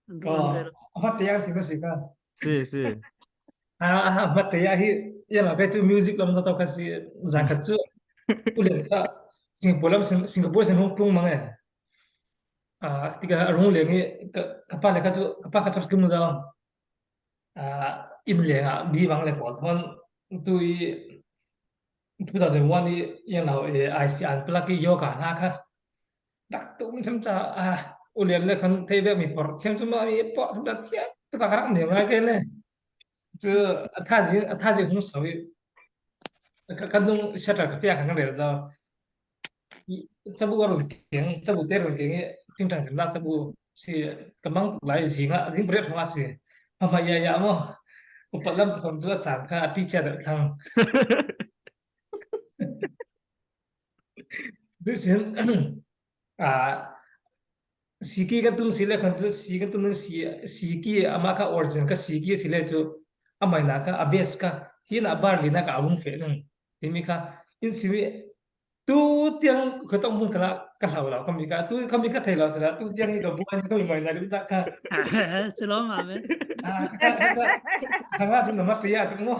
An ruan ve lo. Amat te yang si ka si ka. Si, si. Ah, ah, amat te ya hi, ya la ka chu music lam ka to ka si, za ka chu. Ulen ka Singapore lam Sing-, Singapore sen hong tung mang e. Ah, ti ka rung le ngi ka, ka pa le ka chu, ka pa ka chu tung da. Ah, im le nga bi bang le ko thon tu i two thousand one i yang lau e I C an plak i yoga la kha. Dak tum them cha, ah, ulen le khan thei be mi por them chu ma mi por them cha thia tu ka krak ne ma ke le. Chu a tha ji, a tha ji hung sau i. Ka, ka nung shutter ka pia ka ngal le za. Chabu a run keng, chabu te run keng, ting tang sim la chabu si ka mang lai zinga, ding bret hong a si. Ama ya ya mo. Upat lam thon chu a chan kha, a teacher da thang. This is, ah, siki ka tum si le khan chu si ka tum si, siki ama ka origin ka siki si le chu amai na ka a base ka hi na bar li na ka a hung fe nung. Ti mi kha in si mi tu tiang ko tong mun ka la ka hlau lau ka mi ka tu ka mi ka thei lau sa la tu tiang ni ka bu an ka mi mai na lim ta ka. Chu lo ma me. Ah, ka, ka, ka, ka nga chu na ma tia tu mo.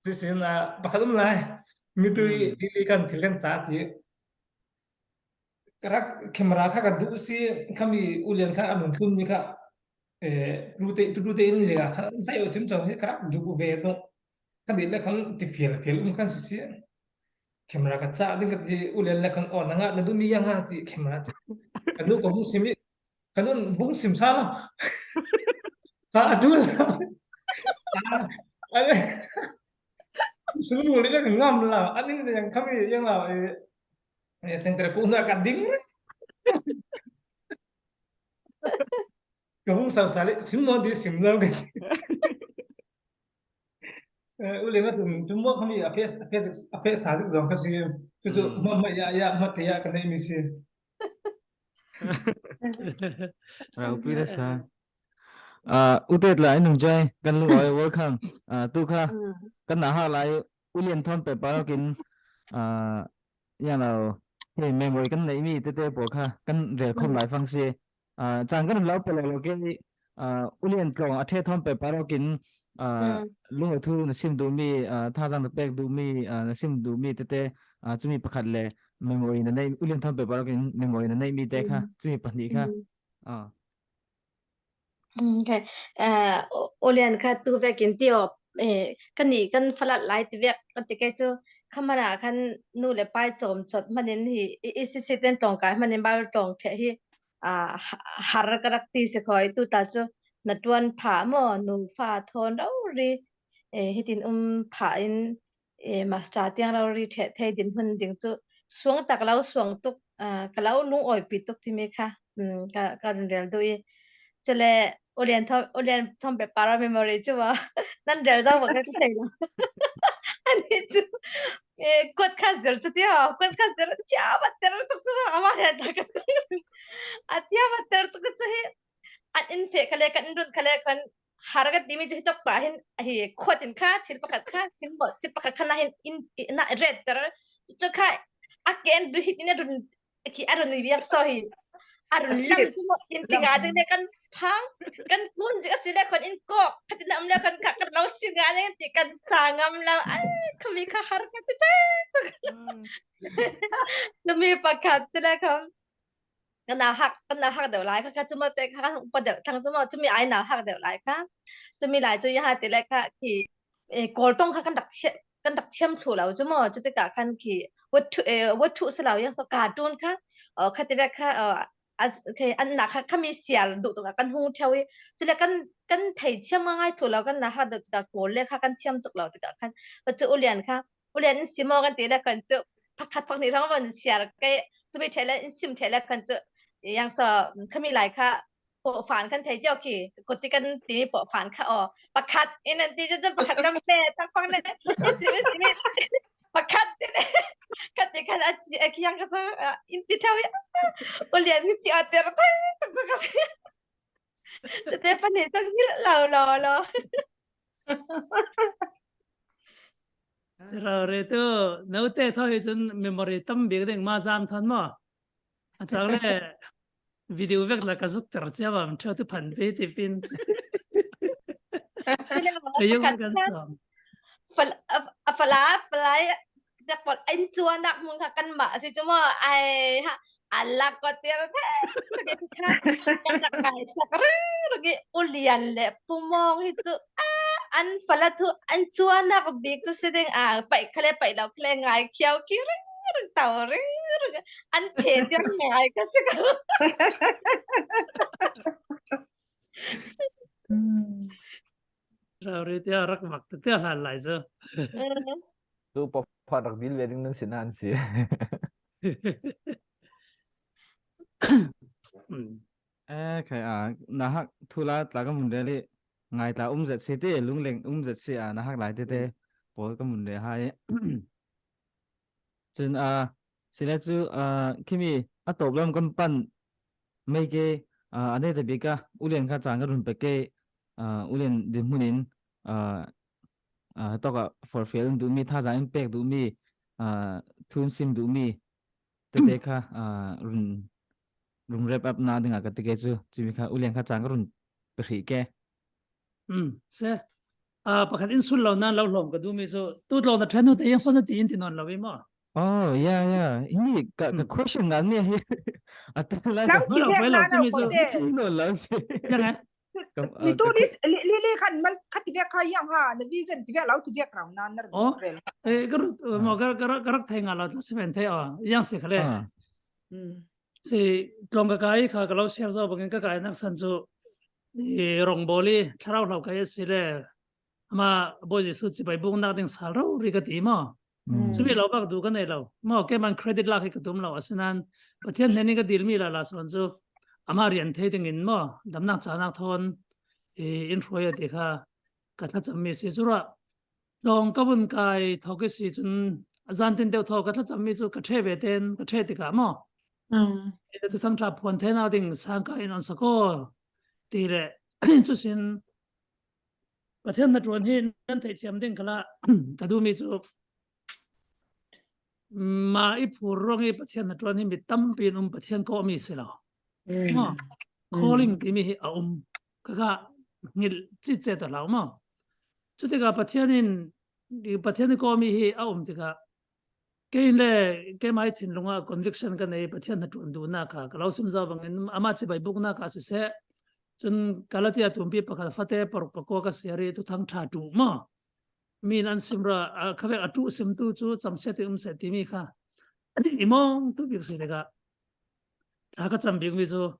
Ti sin a pa ka dum lai. Mi tu i, i, i kan thil kan cha ti. Ka rak camera kha ka du si ka mi ulen kha anun tun ni kha. Eh, tu te, tu, tu te in le kha sai o tim chau ka rak du ve no. Ka di le khan ti fiel fiel um khan si si. Camera ka cha ding ka ti ulen le khan o na nga na du mi ya nga ti camera ti. Ka nu ka hung sim i. Ka nun hung sim sa lo. Sa a du lo. Ah, ale. Sim nu le ka ngam la. Ani ne yang kami yang la. Eh, eh, teng tere ku na ka ding. Ka hung sa sa le sim no di sim lo ka. Eh, ule ma tum tum mo kami a pes a pes a pes sa zik zong ka si. Tu tu Mm. ma ma ya ya ma te ya ka nei mi si. Rau pui da sa. Ah, u te tla in nung jai, kan lu oi welcome. Ah, tu kha, kan na ha lai, u lian thon pe pa kin, ah, yang lo, he memory kan nei mi te te po kha, kan rel khom lai fang si. Ah, chang kan lo pe lo ke, ah, u lian tlong a the thon pe pa kin, ah, lu thu na sim du mi, ah, tha jang na pek du mi, ah, na sim du mi te te, ah, chumi pakhat le, memory na nei, u lian thon pe pa kin memory na nei mi te kha, chumi pahni kha. Ah. Okay. Eh, u lian kha tu vek in ti op, eh, kan ni kan falat lai ti vek kan ti ke chu khamana kan nu le pai chom chot manin hi i, i si si ten tong kai manin bal tong the hi, ah, ha-, har ka rak ti se khoi tu ta chu na tuan pha mo nu fa thon rau ri, eh, hitin um pha in, eh, master tiang lo ri the thei din hun ding chu suang tak lo suang tuk, ah, ka lo lung oi pi tuk ti mi kha, um, ka, ka run rel du i. Chule, u lian thom, u lian thom pe para memory chu wa. Nan rel zau wa ka thei lo. Ani chu, eh, kot kha zir chu ti ho, kot kha zir chia ba ter tuk chu wa, ama he ta ka. A chia ba ter tuk chu hi, an in phe kha le, kan in run kha le, kan har ka ti mi chu hi tok pa hin, hi khot in kha, thil pakhat kha, thil mo, thil pakhat kha na hin, in, in na red ter, chu kha, a ken du hi tin a run, khi a run ni biak so hi. A run lang chu mo, in ti nga ding ne kan phang, kan kun ji a si le kon in kok, kha tin am le kan kha, kan lo si nga ne ti kan sa ngam lo, ai, kha mi kha har ka ti te. Kha mi pakhat chu le kham. Kan na hak, kan na hak deuh lai kha, kha chu mo te kha, kan pa deuh thang chu mo, chu mi ai na hak deuh lai kha. Chu mi lai chu ya ha ti le kha khi, eh, kol tong kha kan dak thiam, kan dak thiam thu lo chu mo, chu te ka kan khi, wat thu, eh, wat thu sa lo yang so cartoon kha, oh, kha ti le kha, oh, as, khi an na kha, kha mi sial du tu ka kan hung theu i. Chu le kan, kan thei thiam ngai thu lo, kan na hak deuh ka kol le kha kan thiam tuk lo ti ka kan. Pa chu u lian kha, u lian in sim o kan ti le kan chu, pakhat phak ni rong ron siar ke, chu mi thei le in sim thei le kan chu, yang so, kha mi lai kha, po fan kan thei tio ki, ko ti kan ti mi po fan kha o, pakhat in an ti chu pakhat kan pe, tak phak ne, in sim, in sim, pakhat ti ne, kan ti kan a chi, a ki yang ka sa, a, in ti thau ya, u lian in ti o ter tai, tak tak ka. Chu te pa ni tak ni lo lo lo. Sira re tu, no te tho hi chun memory tam bik ding ma zam than mo. A chang le video vek la ka zuk ter chia bam theu tu phan pe ti pin. Ka yung kan sa. Fal-, a, a fala, fala, a, a, a, in chuan nak mun kha kan ma si chu mo, ai, ha, a lak ko tir the, kan rak kai sak rir rir, u lian le pu mong hi chu, a, an fala thu, an chuan nak bik chu si ding a, pai kha le, pai lo kha le, ngai khiau ki rir rir, tau rir rir, an the tir ngai ka si ka. Rau ri tia rak mak te tia hlan lai zo. Tu pa pha rak dil ve ding nan si nan si. Eh, khai a, na hak thu la tla ka mun de li. Ngai tla um zet si te, lung leng um zet si a, na hak lai te te. Pol ka mun de hai. Chun, a, sile chu, a, khimi a tawp lam kan pan mai ke, a, a nei ta bik a, u lian kha chang ka run pe ke, a, u lian din hmunin, a, a, tawka forfel in duh mi, thaza in pek duh mi, a, thun sim duh mi, te te kha, a, run, run wrap up na dinga ka ti ke chu, chumi kha u lian kha chang ka run pe hrih ke. Um, se. A, pakhat in sul lo nan lo hlawm ka duh mi chu, tu tlawng na ṭhen nu te yang sawn na ti in ti nawn lo i maw? Oh, yeah, yeah. Himi ka, ka question ngan mi hi. A ta la ka. Lo ti lo vek lo na chumi chu. Ti nawn lo si. Yang e. Mi tu li, li, li, li khan mal kha ti vek kha yang ha, na vision ti vek lo ti vek rau na na rel. Oh. E, ka ru, maw ka, ka, ka rak thei nga lo ta si ven thei aw. Yang si kha le. Ah. Um. Si tlawng ka kai kha ka lo share zo bangin ka kai nak san chu i rawngbawl i thlarau hlau kai a si le ama Bawi Jesu chibai buknak ding sal rori ka ti maw? Mm. Chumi lo bak duh ka nei lo. Maw, keiman credit lak hi ka tum lo. Asinan Pathian hnenin ka dil mi lala sawn chu ama rian thei dingin maw, damnak chanak thawn i in hruai a ti kha ka thlacham mi si churah. Tlawng ka vun kai thawk i si chun a zantin deuh thaw ka thlacham mi chu ka ṭhe ve ten ka ṭhe tikah maw? Thuthang ṭha phuan theina ding sangka in on sak aw ti le, cusin Pathian hnaṭuan hi nan theihthiam ding khala ka duhmi cu, ma i phur ruang i Pathian hnaṭuan hi mi tampi in um, Pathian kawhmi si lo. Maw? Calling timi hi a um. Ka kha ngil citcet a hlau maw? Cutikah Pathian in, Pathian i kawhmi hi a um tikah, kei in le keimah i thinlung ah conviction ka nei, Pathian hnaṭuan duhnak kha ka lo sim zo bangin, amah cibai buknak ah siseh, cun Galatia tumpi pakhat fate paruk pakua ka siar i Thuthang ṭha ṭuh maw? Mi in an sim ra, a, khavek a ṭuh simtu cu camsiat i um seh timi kha i mawngtu bik si tikah, thla ka cam bikmi cu,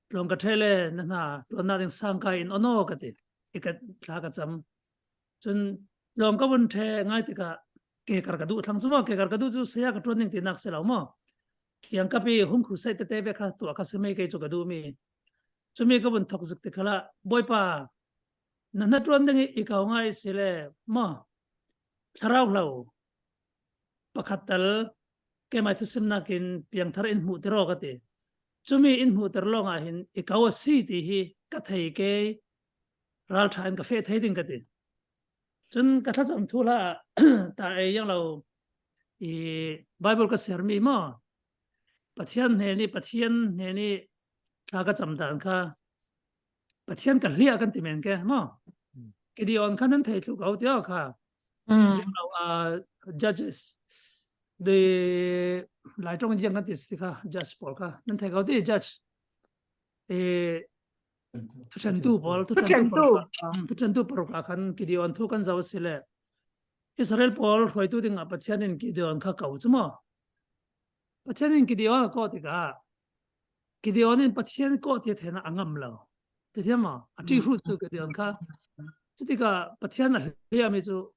tlawng ka ṭheh le na hnaṭuannak ding sangka in on aw ka ti. I ka thla ka cam. Cun tlawng ka vun ṭheh ngai tikah kekar ka duh thlang cu maw, kekar ka duh cu saya ka ṭuan ding tinak si lo maw? Kiangkap i hung khuseih tete ve kha tuah kha si mei kei cu ka duhmi. Cumi ka vun thok zik ti khalah, Bawipa, na hnaṭuan ding i, i ko ngai si le maw? Thlarau hlo pakhat tal keimah thusimnak in piangthar in hmuhter aw ka ti. Cumi in hmuhter lawngah hin i ko a si ti hi ka thei kei, ralṭha in ka feh thei ding ka ti. Cun ka thlacam thu hla ta ei yang lo, i Bible ka siarmi maw? Pathian hnen i, Pathian hnen i thla ka cam dan kha Pathian ka hliah kan ti men ke maw? Gideon kha nan thei thluh ko ti aw kha. Ziang lo, ah, Judges. Dei, Lai ṭong ziang kan ti si kha, Judge pawl kha. Nan thei ko ti, Judge. Eh, thuṭhentu pawl, thuṭhentu pawl kha. Thuṭhentu paruk ah khan Gideon thu kan zoh a si le. Israel pawl hruaitu dingah Pathian in Gideon kha ko cu maw? Pathian in Gideon a kawh tikah, Gideon in Pathian kawh ti a theinak a ngam lo. Ti thiam maw? A ṭih hrut cu Gideon kha. Cutikah Pathian a hliami cu,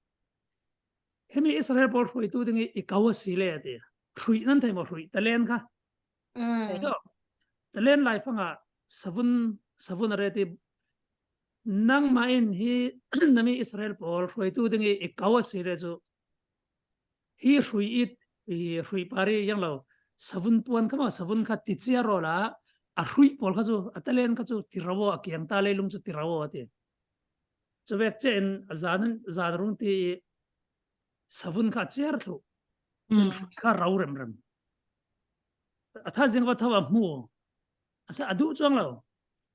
himi Israel pawl hruaitu ding i, i ko a si le a ti. Hruih nan thei maw? Hruih, talent kha. Talent laifangah savun, savun a ret i, nangmah in hi nami Israel pawl hruaitu ding i, i ko a si le cu, hi hruih i, i hruih par i yang lo, savun puan kha maw, savun kha ti ciar awla, a hruih pawl kha cu, a talent kha cu ti ro aw, a kiang ta leilung cu ti ro aw a ti. Cuvek cia in a zan, zan rung ti i savun kha a ciar thluh. Cun hruih kha ro remrem. A thaizing va tho a hmu. A sa a duh cuang lo.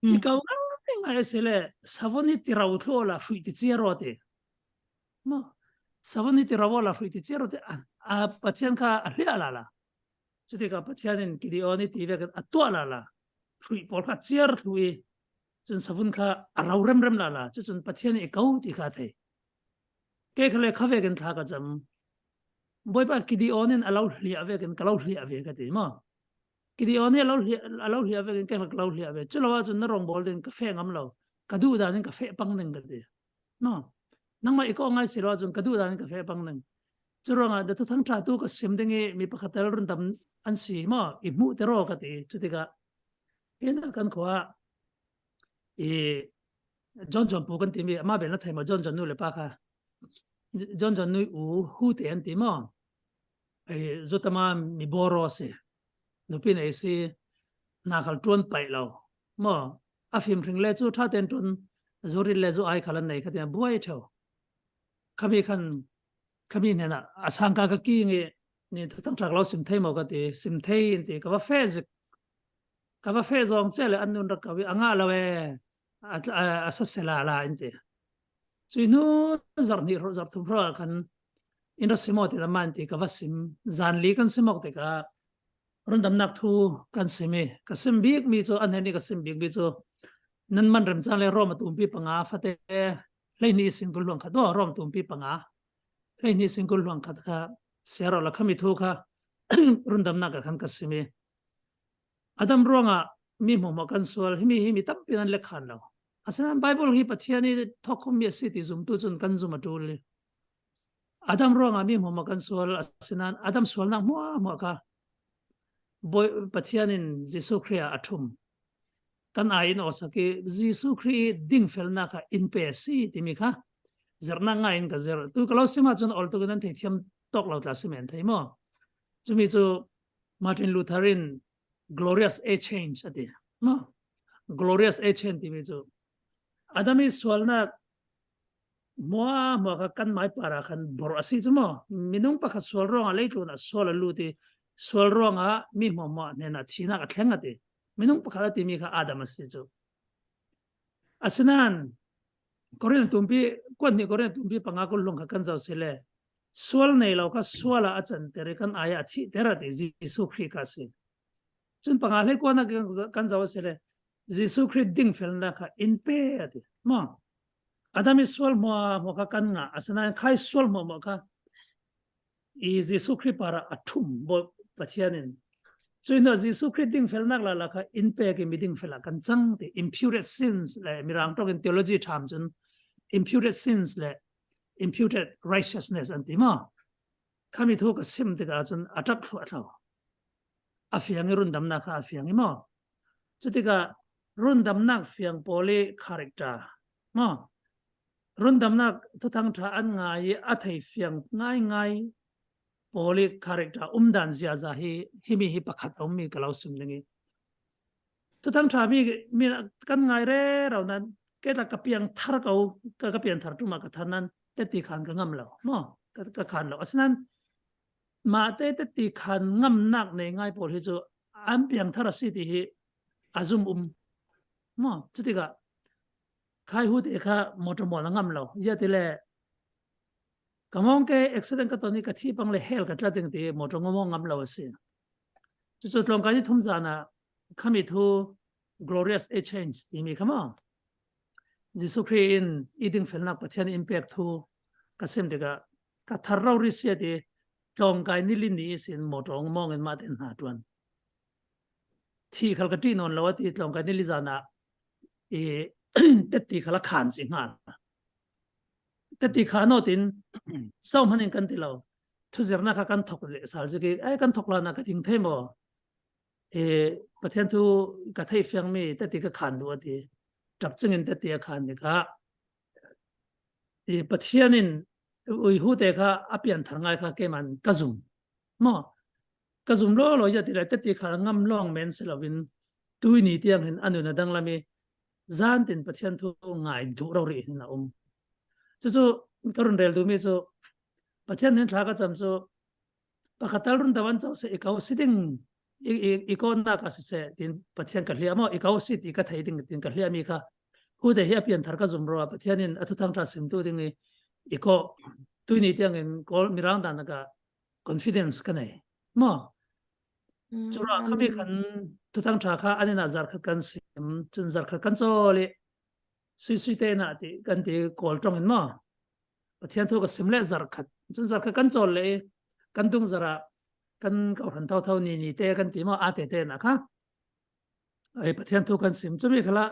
I ko ngai ngai a si le, savun hi ti ro thluh awla hruih ti ciar aw ti. Maw? Savun hi ti ro awla hruih ti ciar aw ti. A, a Pathian kha a hliah lala. Cutikah Pathian in Gideon i ti vekin a tuah lala. Hruih pawl kha a ciar thluh i, cun savun kha a ro remrem lala. Cucun Pathian in i ko ti kha a thei. Kei kha le khavekin thla ka cam. Bawipa, Gideon in a lo hliah vekin ka lo hliah ve ka ti maw? Gideon in a lo hliah, a lo hliah vekin kei kha ka lo hliah ve. Cu lo ahcun na rawngbawl ding ka feh ngam lo. Ka duh dan in ka feh pang ding ka ti. Maw? Nangmah i kawh ngai si lo ahcun ka duh dan in ka feh pang ding. Cu ruangah Thuthang ṭha tu ka sim ding i mi pakhat tal rundam an si maw? I hmuhter aw ka ti. Cutikah, hi na kan khua ah i John John pu kan timi, amah bel na thei maw, John John nu le pa kha? John John nu u hu te an ti maw? Ei, zutama mi bawraw si. Nupi nei si, hna khal ṭuan paih lo. Maw? A fimhring le cu ṭha tein ṭuan, zurit le zu ai khal an nei kha tiah buai ṭheu. Khami khan, khami hnenah a sangka ka king i, ni Thuthang ṭha ka lo sim thei maw ka ti, sim thei in ti, ka va feh zik. Ka va feh zawng cia le an nun rak ko i a ngah lo e, a, a, a sa se lala in ti. Cui hnu zarh hnih hrawh, zarh thum hrawh ah khan in ra sim aw ti, amah in ti, ka va sim. Zanli kan sim awk tikah rundamnak thu kan sim i, ka sim bikmi cu, an hnen i ka sim bikmi cu, nan man remcang le Rom a tumpi panga fate, hleihnih sin kul hluang khat, aw, Rom tumpi panga, hleihnih sin kul hluang khat kha siar awla khami thu kha rundamnak ah khan ka sim i, Adam ruangah mi hmuahhmuah kan sual, himi hi mi tampi nan lek khan lo. Asinain Bible hi Pathian i thawkkhummi a si ti zumtu cun kan zum a ṭul i, Adam ruangah mi hmuahhmuah kan sual, asinain Adam sualnak hmuahhmuah kha Bawi-, Pathian in Jesuh Khrih ah a ṭhum. Kan ai in awsak i Jesuh Khrih i dingfelnak kha in pe a si timi kha zirhnak ngai in ka zirh. Tu ka lo sim ahcun a ol tuk in nan theithiam tawk lo tla si men thei maw? Cumi cu Martin Luther in glorious age change a ti. Maw? Glorious age change timi cu Adam i sualnak hmuahhmuah kha kanmah i parah khan bawrh a si cu maw? Minung pakhat sual ruangah leitlun ah sual a lut i sual ruangah mi hmuahhmuah hnenah thihnak a thleng a ti. Minung pakhat a timi kha Adam a si cu. Asinain Korin tumpi, kuat hnih Korin tumpi panga kul hlung kha kan zoh si le sual nei lo kha sual ah a canter i kan ai ah a thihter a ti Jesuh Khrih kha a si. Cun panga hlei kuat ah kan zoh si le Jesuh Khrih dingfelnak kha in pe a ti. Maw? Adam i sual hmuahhmuah kha kan ngah, asinain Kha i sual hmuahhmuah kha i Jesuh Khrih parah a ṭhum bawh Pathian in. Cuih hnuah Jesuh Khrih dingfelnak lala kha in pek i mi dingfel ah kan cang ti. Imputed sins le Mirang ṭawng in theology ṭham cun imputed sins le imputed righteousness an ti maw? Khami thu ka sim tikah cun a ṭap thluahthlo. A fiang i rundamnak kha a fiang i maw? Cutikah rundamnak fiang pawl i character maw? Rundamnak thuthang ṭha an ngai i a thei fiang ngaingai pawl i character umdan ziaza hi, himi hi pakhat a ummi ka lo sim ding i. Thuthang ṭha mi, mi kan ngai rero nan, kei tla ka piang thar ko, ka, ka piang thar ṭum ah ka thar nan, teti khan ka ngam lo maw? Ka, ka khan lo. Asinain mahte teti khan ngamnak nei ngai pawl hi cu an piang thar a si ti hi a zum um maw? Cutikah Kha i hute kha motor mawl a ngam lo. Ziah ti le ka mawngke accident ka ton i ka thih pang le hell ka tla ding ti motor ngam ngam lo a si. Cucu tlawngkai ni thum zan ah khami thu glorious age change timi kha maw? Jesuh Khrih in i dingfelnak Pathian in pek thu ka sim tikah ka thar rori si a ti. Tlawngkai ni li ni ihsin motor ngam ngam in mahte hna ṭuan. Thih khal ka ṭih nawn lo a ti tlawngkai ni li zan ah i teti khal a khan ci hnga. Teti khan awt in zohman in kan ti lo. Thuzirnak kha kan thok leh sal zik i, ai, kan thok hlan ah ka ding thei maw? I Pathian thu ka theih fiangmi teti ka khan duh a ti. Ṭap cingin teti a khan tikah i Pathian in uihu te kha a pianthar ngai kha keimah in ka zum. Maw? Ka zum lawlaw ziah ti le teti kha ngam lawng men si loin tuini tiang hin a nun a danglam i zan tin Pathian thu ngai duh rori hin a um. Cucu ka run rel duhmi cu Pathian hin thla ka cam cu pakhat tal run tawh an co seh, i ko si ding, i, i, i kawhnak ah siseh, tin Pathian ka hliah maw, i ko si ti ka thei ding, tin ka hliahmi kha. Hute hi a pianthar ka zum rua, Pathian in a thuthang ṭha simtu ding i, i kawh, tuini tiangin Kawl Mirang dan ka confidence ka nei. Maw? Curuah khami khan thuthang ṭha kha an inn ah zarh khat kan sim, cun zarh khat kan cawl i, suisui te inn ah ti, kan ti Kawl ṭawng in maw? Pathian thu ka sim le zarh khat. Cun zarh khat kan cawl le i kan dung zarh ah kan kohhran thotho ni ni te kan ti maw, a tete nak kha. Ai, Pathian thu kan sim. Cumi khalah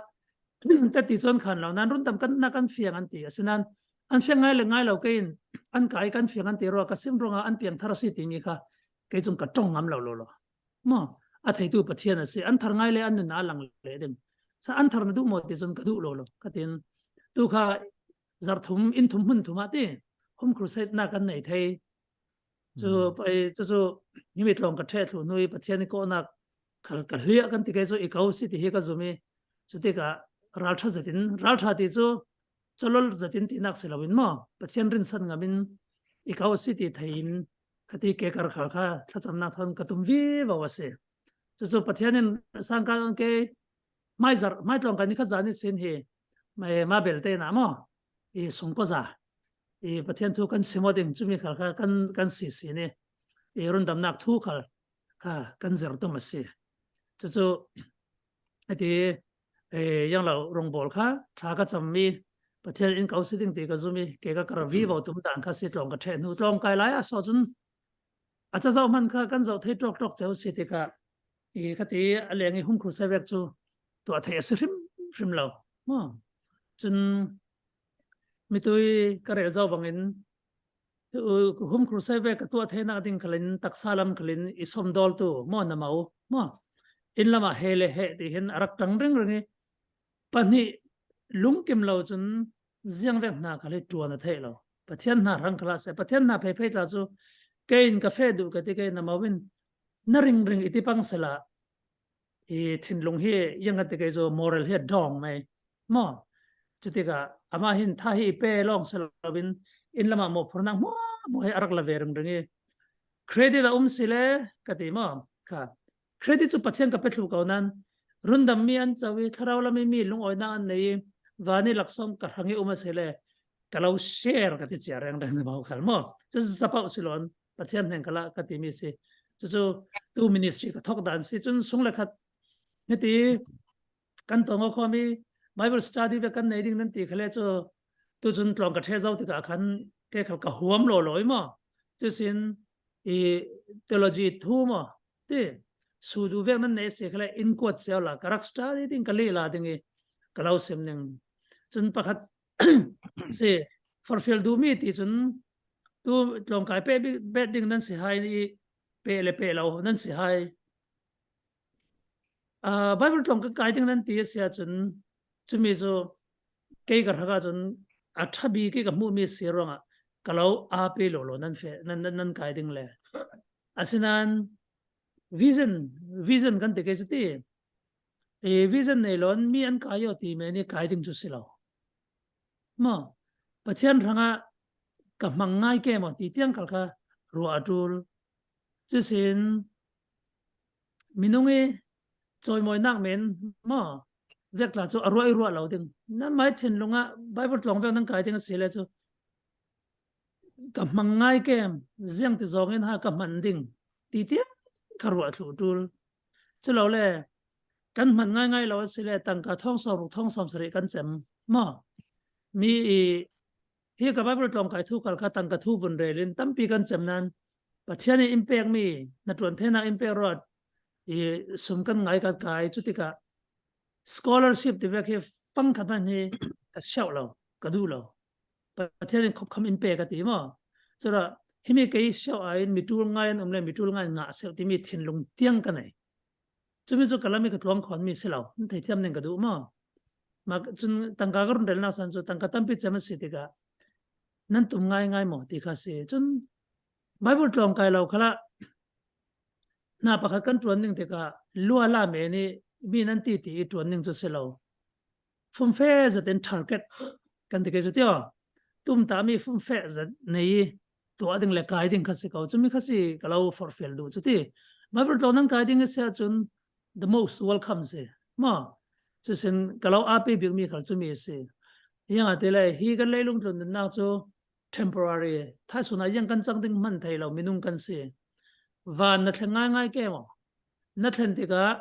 teti cu an khan lo. Nan rundam kan nak an fiang an ti. Asinain an fiang ngai le ngai lo kei in an kai kan fiang an ti rua ka sim ruangah an piang thar a si timi kha kei cun ka ṭong ngam lo lo lo. Maw? A theitu Pathian a si. An thar ngai le an nun a lang le ding. Sa an thar na duh maw ti cun ka duh lo lo. Ka tin tu kha zarh thum, inn thum hmun thum ah ti home crusade nak kan nei thei. Cu pai, cucu himi tlawng ka ṭheh thluh hnu i Pathian i kawhnak khal ka hliah kan ti kei cu i ko si ti hi ka zum i cutikah ralṭha zetin, ralṭha ti cu colol zetin tinak si loin maw, Pathian rinsan ngam in i ko si ti thei in ka ti ke kar khal kha thlacamnak thawn ka tum vivo a si. Cucu Pathian in sangka an ke hmaizarh, hmaitlawng kan nikhat zan ihsin hi, mah, mah belte na maw, i sungkua za, i Pathian thu kan sim aw ding cumi khal kha kan, kan sisi ni, i rundamnak thu khal kha kan zir tum a si. Cucu, a ti, e, yang lo rungbawl kha, thla ka cam mi, Pathian in ko si ding ti ka zum i, ke ka kar vivo tum dan kha si tlawng ka ṭheh hnu, tlawng kai lai a saw cun, a ca zoh hman kha kan zoh thei ṭawkṭawk ceu si tikah i ka ti a leng i home crusade vek cu tuah thei a si hrimhrim lo. Maw? Cun mitui ka rel zoh bangin home crusade vek ka tuah theinak ding khalin taksa lam khalin i somdawltu maw na mo maw? Inn lamah he le he tihin a rak ṭang ringring i pahnih lungkim lo cun ziangvek hna khal hi ṭuan a theih lo. Pathian hna hrang khalah seh, Pathian hna pheiphei tla cu kei in ka feh duh ka ti kei na mo in na ringring i ti pang sehla i thinlung hi, yang kan ti kei cu moral hi a dawng mai maw? Cutikah amah hin tha hi i pe lawng si loin inn lamah mawhphurnak hmuahhmuah hi a rak la ve ringring i, credit a um si le ka ti maw? Kha credit cu Pathian ka pe thluh ko nan, rundammi an co i, thlarau lam i mi lungawinak an nei i, van i laksawng ka hrang i um a si le, ka lo share ka ti cia rengreng maw khal maw? Cucu capauh si loin Pathian hnen ka lah ka timi si. Cucu tu ministry ka thawk dan si. Cun sung le khat hiti kan tawng aw khawm i, Bible study ve kan nei ding nan ti khale cu, tu cun tlawng ka ṭhe zo tikah khan kei khal ka huam lawlaw i maw? Cusin i theology thu maw ti, sudu vek nan nei si khale in kuat cio la, ka rak study ding, ka lila ding i ka lo sim ning. Cun pakhat si, forfial duhmi ti cun tu tlawngkai peh bik, peh ding nan si hai i, peh le peh lo nan si hai. Aa, Bible tlawng ka kai ding nan ti a si ahcun, cumi cu kei ka hrangah cun a ṭha bik i ka hmuhmi si ruangah ka lo aa pe lawlaw nan feh, nan, nan, nan kai ding le. Asinain vision, vision kan ti kei cu ti. E, vision nei loin mi an kai aw ti men i kai ding cu si lo. Maw, Pathian hrangah ka hmang ngai ke maw ti tiang khal kha ruah a ṭul. Cusin minung i cawimawinak men maw, vek tla cu a ruah i ruah lo ding. Nanmai thinlung ah Bible tlawng vek nan kai ding a si le cu, ka hmang ngai kem, ziang ti zawng in ha ka hman ding ti tiang kha ruah thluh ṭul. Culole kan hman ngaingai lo a si le tangka thawng sawm ruk, thawng sawm sarih kan cem maw? Mi i, hi ka Bible tlawng kai thu khal kha tangka thu vun rel in tampi kan cem nan, Pathian i in pekmi, na ṭuan theinak in pek ruat i sum kan ngai ka kai, cutikah scholarship ti vek hi fang kha hmanh hi ka siauh lo, ka duh lo. Pathian in khopkham in pe ka ti maw? Culah himi kei siauh ai in mi ṭul ngai an um le mi ṭul ngai in ngah seuh timi thinlung tiang ka nei. Cumi cu ka lam i ka tluang khawnmi si lo, nan theithiam ning ka duh maw? Mah cun tangka ka run relnak san cu tangka tampi cem a si tikah nan tum ngaingai maw ti kha si. Cun Bible tlawng kai lo khalah hna pakhat kan ṭuan ning tikah lua la men i mi nan titi i ṭuan ning cu si lo. Fumfe zat in target kan ti kei cu tio. Tumtahmi fumfe zat nei i tuah ding le kai ding kha si ko. Cumi kha si ka lo forfial duh cu ti. Bible tlawng nan kai ding a si ahcun the most welcome si maw? Cusin ka lo aa pe bikmi khal cumi a si. Ziangahtile hi kan leilung tlun nunnak cu temporary, thaisun ah ziang kan cang ding hman thei lo minung kan si. Van na thlen ngaingai ke maw? Na thlen tikah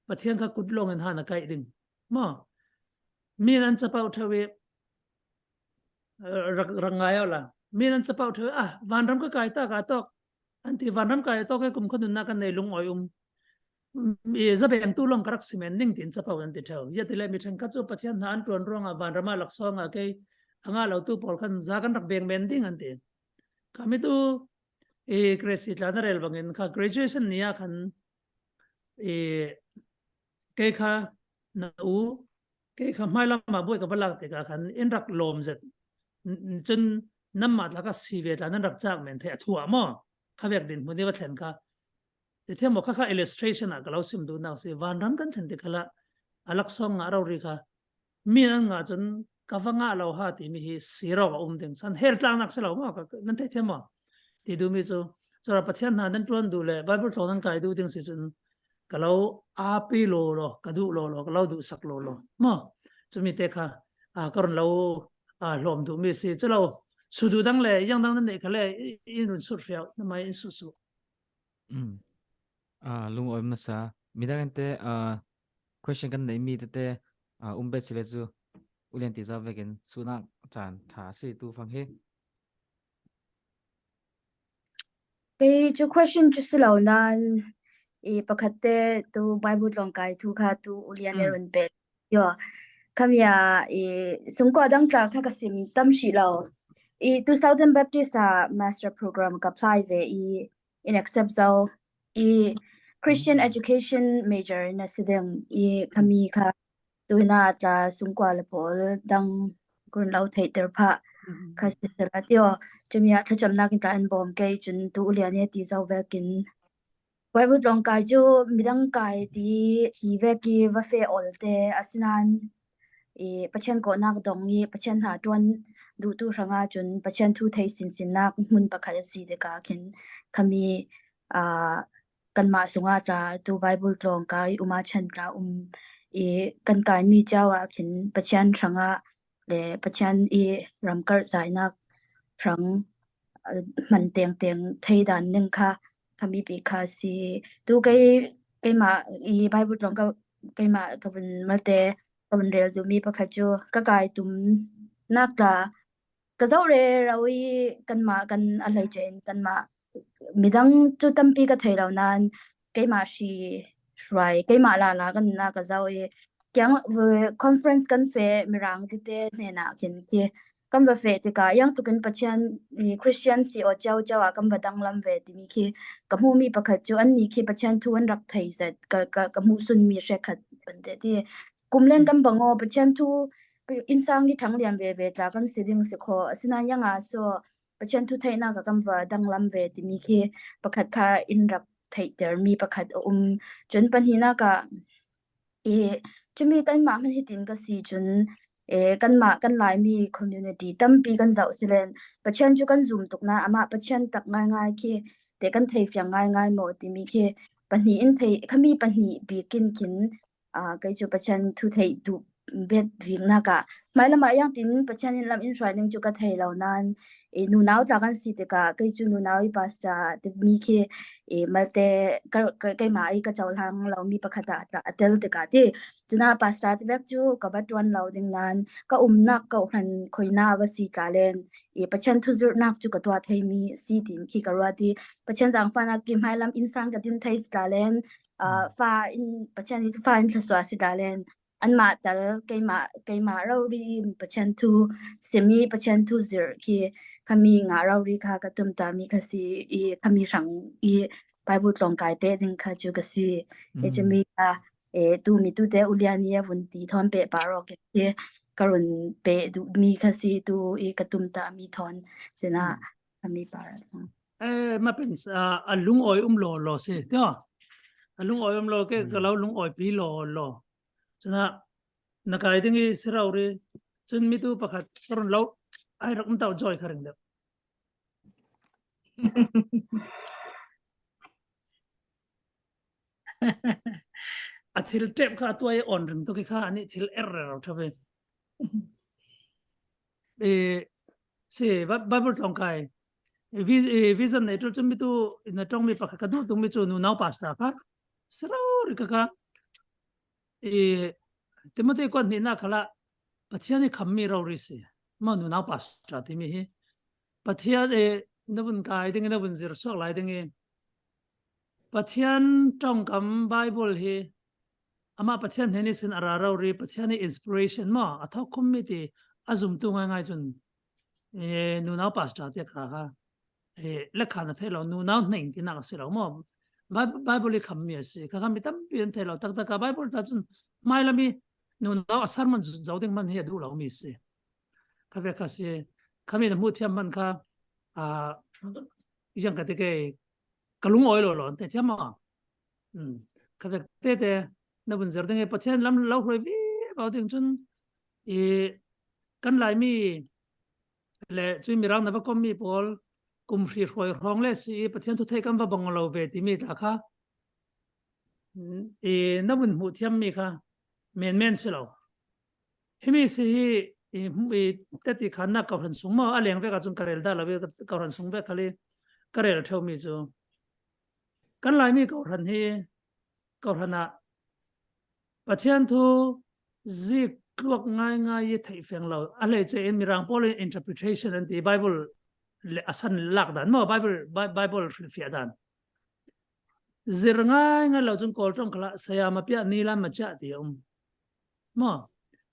Pathian kha kut lawng in ha na kaih ding maw? Mi nan capoh ṭheu i, eh, rak, rak ngai awla. Mi nan capoh ṭheu i, ah, vanram ka kai ta ka tawk. An ti, vanram kai a tawk i kum kha nunnak kan nei lungawi um. I zabengtu lawng ka rak si men ning tiin capoh an ti ṭheu. Ziahtile mi ṭhenkhat cu Pathian hna an ṭuan ruangah vanram ah laksawng ah kei a ngah lotu pawl khan za kan rak beng men ding an ti. Kha mi tu i Gracie tla na rel bangin kha graduation ni ah khan i kei kha na u, kei kha hmailam ah buai ka va lak tikah khan in rak lawm zet. N-, cun nanmah tla kha si ve tla nan rak cak men thei a thuah maw? Kha vek dinhmun i va thlen kha. Ti thiam maw, kha kha illustration ah ka lo sim duhnak si. Vanram kan thlen ti khalah a laksawng ngah rori kha mi nan ngah cun ka va ngah lo ha timi hi sir awk a um ding. San hell tlaknak si lo maw, ka, nan theithiam maw? Ti duhmi cu, culah Pathian hna nan ṭuan duh le Bible tlawng nan kai duh ding si cun ka lo aa pe lawlaw, ka duh lawlaw, ka lo duhsak lawlaw maw? Cumi te kha, aa, ka run lo, aa, hlawm duhmi si. Cu lo, sudu dang le yang dang nan neih kha le i, in run sut hriau, na mai in sut suh. Mm. Ah, lungawi masa. Midang in te, ah, question kan neihmi tete, ah, um bet si le cu ulian ti zau vekin sunak caan ṭha a si tu fang hi. Kei cu question cu si lo nan i pakhat te tu Bible tlawng kai thu kha tu ulian e Mm. run pe. Yo, khami ah i sungkua dang tla kha ka sim tam si lo. I tu Southern Baptist ah master program ka apply ve i in accept zo i Christian Mm. education major in a si ding i khami kha tu in a tla sungkua le pawl dang kun lo theihter phah Mm. kha si sila tio. Cumi ah thlacamnak in tla in bawm kei cun tu ulian e ti zo vekin Bible tlawngkai cu midang kai ti hi vek i va feh awlte a si nain, i Pathian kawhnak dong i Pathian hna ṭuan duhtu hranga cun Pathian thu theih sinsinnak hmun pakhat a si tikah khin khami, aa, kanmah sungah tla tu Bible tlawngkai um a chan tla um i kan kaimi cio ah khin Pathian hrangah le Pathian i ram karhzainak hrang, aa, hman tengteng thei dan ning kha khami bik kha a si. Tu kei, keimah i Bible tlawng ka, keimah ka vun malte, ka vun rel duhmi pakhat cu ka kai tum nak tla ka zoh rero i kanmah kan a hleice in kanmah midang cu tampi ka thei lo nain keimah hri hruai, keimah lala kan na ka zoh i kiang, conference kan feh Mirang tite hnenah khin khi kan va feh tikah, iang tukin Pathian, i Christian si aw cio cio ah kan va danglam ve timi khi ka hmuhmi pakhat cu annih khi Pathian thu an rak thei zet ka, ka, ka hmuhsunmi hrekkhat ban te ti. Kum len kan bang aw, Pathian thu innsang i ṭhang lian veve tla kan si ding si kho, asinain iang a so Pathian thu theihnak ah kan va danglam ve timi khi pakhat kha in rak theihtermi pakhat a um. Cun pahnihnak ah i cumi kanmah hmanh hitin ka si cun, e, kanmah kan Laimi community tampi kan zoh si len Pathian cu kan zum tuk nain amah Pathian tak ngaingai khi te kan theifiang ngaingai maw timi khi pahnih in thei, khami pahnih bik in khin, aa, kei cu Pathian thu theih duh bet viknak ah hmailam ah iang tin Pathian in lam in hruai ning cu ka thei lo nain, i nunau tla kan si tikah kei cu nunau i pastor timi khi, i malte ka, ka, keimah i ka cohlang lomi pakhat ah tla a tel tikah ti. Cun ah pastor ti vek cu ka va ṭuan lo ding nain ka umnak ka uhran khoina va si tla len i Pathian thu zirhnak cu ka tuah theimi si tin khi ka ruat i Pathian zaangfahnak i hmailam innsang ka din thei si tla len, aa, fa in, Pathian i fa in thluasuah si tla len anmah tal, keimah, keimah rori in Pathian thu sim i Pathian thu zirh khi khami ngah rori kha ka tumtami kha si i khami hrang i Bible tlawngkai peh ding kha cu ka si. I cumi kha, e, tu mi tute ulian i a vun ti thawn peh pah rawk i khi ka run peh duhmi kha si tu i ka tumtami thawn. Cun ah khami par a si. Eh, ma pen, ah, a lungawi um law law si, tio. A lungawi um law ke ka lo lungawi pi law law. Cun ah na kai ding i si rori. Cun mi tu pakhat ka run lo ai rak um tau joy kha ring deuh. A thil ṭep kha a tuai on ring tuk i kha ani thil er rero ṭha ve. E, si, Bi-, Bible tlawngkai. E, vi-, e, vision nei ṭul cu mi tu na ṭongmi pakhat ka duh tukmi cu nunau pastor kha. Si rori ka kha. I Timothy kuat hnihnak khalah Pathian i khammi rori si. Mah nunau pastor timi hi. Pathian i na vun kai ding i na vun zir suak lai ding i Pathian ṭongkam Bible hi amah Pathian hnen ihsin a ra rori, Pathian i inspiration maw, a thawkkhummi ti a zumtu ngaingai cun, e, nunau pastor tiah kha kha, e, le khan a theih lo, nunau hnein tinak a si lo maw? Bi-, Bible i khammi a si. Kha kha mi tampi an theih lo. Taktak ah Bible ta cun hmailam i nunau a sermon zut zo ding hman hi a duh lomi si. Kha vek kha si. Khami na hmuh thiam hman kha, aa, ziang ka ti ke, ka lungawi lo lo an ti thiam maw? Um, kha vek tete na vun zir ding i Pathian lam lo hruai vivo ding cun i kan Laimi le cui Mirang na va kommi pawl kum hri hruai hrawng le si i Pathian thu theih kan va bang lo ve timi tla kha, um, i na vun hmuh thiammi kha menmen si lo. Himi si hi i, i teti khannak kohran sung maw, a leng vek ah cun ka rel dah lo i, kohran sung vek khal i ka rel ṭheumi cu kan Laimi kohran hi, kohran ah Pathian thu zik tluak ngaingai i theih fiang lo. A hleice in Mirang pawl in interpretation an ti, Bible le a san lak dan maw, Bible, Bi-, Bible hrilhfiah dan. Zir ngaingai lo cun Kawl ṭong khalah saya mapiah ni lam maciah ti a um. Maw?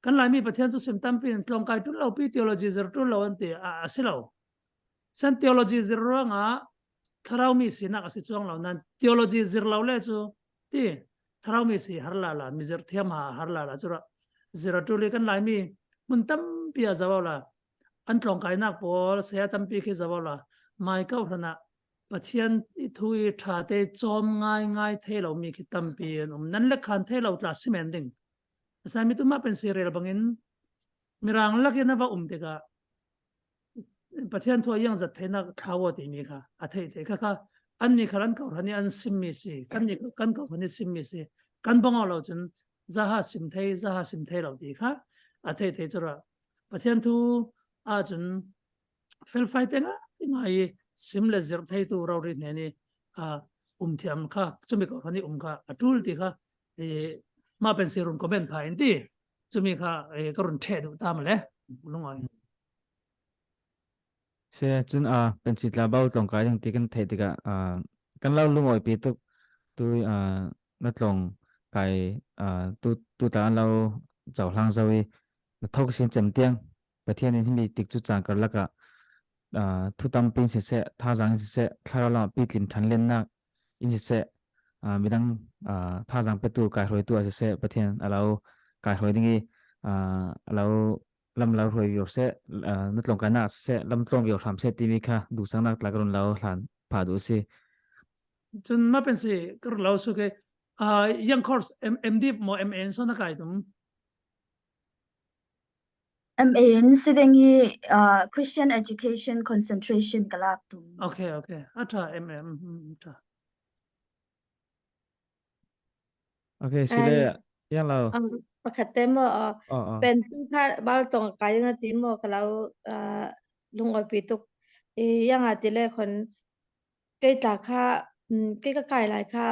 Kan Laimi Pathian cu sim tampi in tlawngkai ṭul lo pi, theology zir ṭul lo an ti, a, a si lo. San theology zir ruangah thlarau mi sinak a si cuang lo. Nan theology zir lo le cu ti thlarau mi si har lala, mi zir thiam ha har lala. Cu rah zir a ṭul i kan Laimi hmun tampi ah zoh la, an tlawngkainak pawl saya tampi khi zoh la, mai kau hran ah Pathian i thu i ṭhate cawm ngaingai thei lo mi khi tampi an um. Nan le khan thei lo tla simen ding. Asami tu mah pensi rel bangin Mirang lakin a va um tikah Pathian thu a iang zat theihnak ṭha aw timi kha a theih theih kha kha annih khal an kawhhran i an simmi si, kannih kan kawhhran i simmi si, kan bang aw lo cun zaha sim thei, zaha sim thei lo ti kha a theih theih curuh Pathian thu ahcun felfai te ngai ngai i sim le zirh theitu rori hnen i, aa, um thiam kha cumi kawhhran i um kha a ṭul ti kha, ee, mah pensi run comment phah in ti. Cumi kha, ee, ka run ṭheh duh ta maw le, lungawi. Se cun, aa, pensi tla bau tlawngkai ding ti kan theih tikah, aa, kan lo lungawipi tuk tu, aa, na tlawngkai, aa, tu, tu tla an lo cohlang zo i na thawk sin cem tiang. Pathian in himi tikcu caan karlak ah, aa, thu tampi in siseh, thazaang in siseh, thlarau lam ah pitlin ṭhanlennak in siseh, aa, midang, aa, thazaang petu kaihruaitu ah siseh, Pathian a lo kaihruai ding i, aa, a lo lam lo hruai vivo seh, aa, na tlawngkainak siseh, lam tlawng vivo hram seh timi kha duhsaknak tla ka run lo hlan phah duh a si. Cun mah pensi ka run lo suk i, aa, yang course M-, M.Div maw M.A. in so na kai tum? M.A. in si ding i, aa, Christian Education Concentration ka lak tum. Okay, okay. A ṭha, M.A., mm, mm, a ṭha. Okay, si le, an, yang lo. Um, pakhat te maw, uh, oh, oh. Pen tu kha bal tong kai ding a ti maw, ka lo, uh, lungawipi tuk. I, yang a ti le khon, kei tla kha, um, kei ka kai lai kha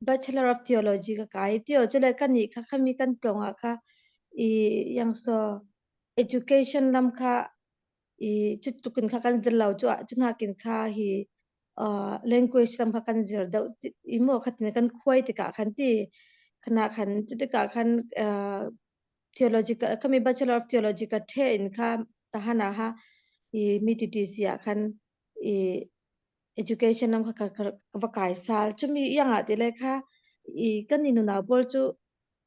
Bachelor of Theology ka kai ti aw, cule ka nih kha khami kan tlawng ah kha i yang so education lam kha i cutukin kha kan zir lo cu, ah, cuhnakin kha hi, ah, language lam kha kan zir deuh ti, i maw khatin kan khuai tikah khan ti, khanah khan cutikah khan, ah, theological, khami Bachelor of Theology ka ṭheh in kha tahan a ha i mi T T C ah khan i education lam kha ka, ka, ka va kai sal. Cumi iang ah ti le kha i kan i nunau pawl cu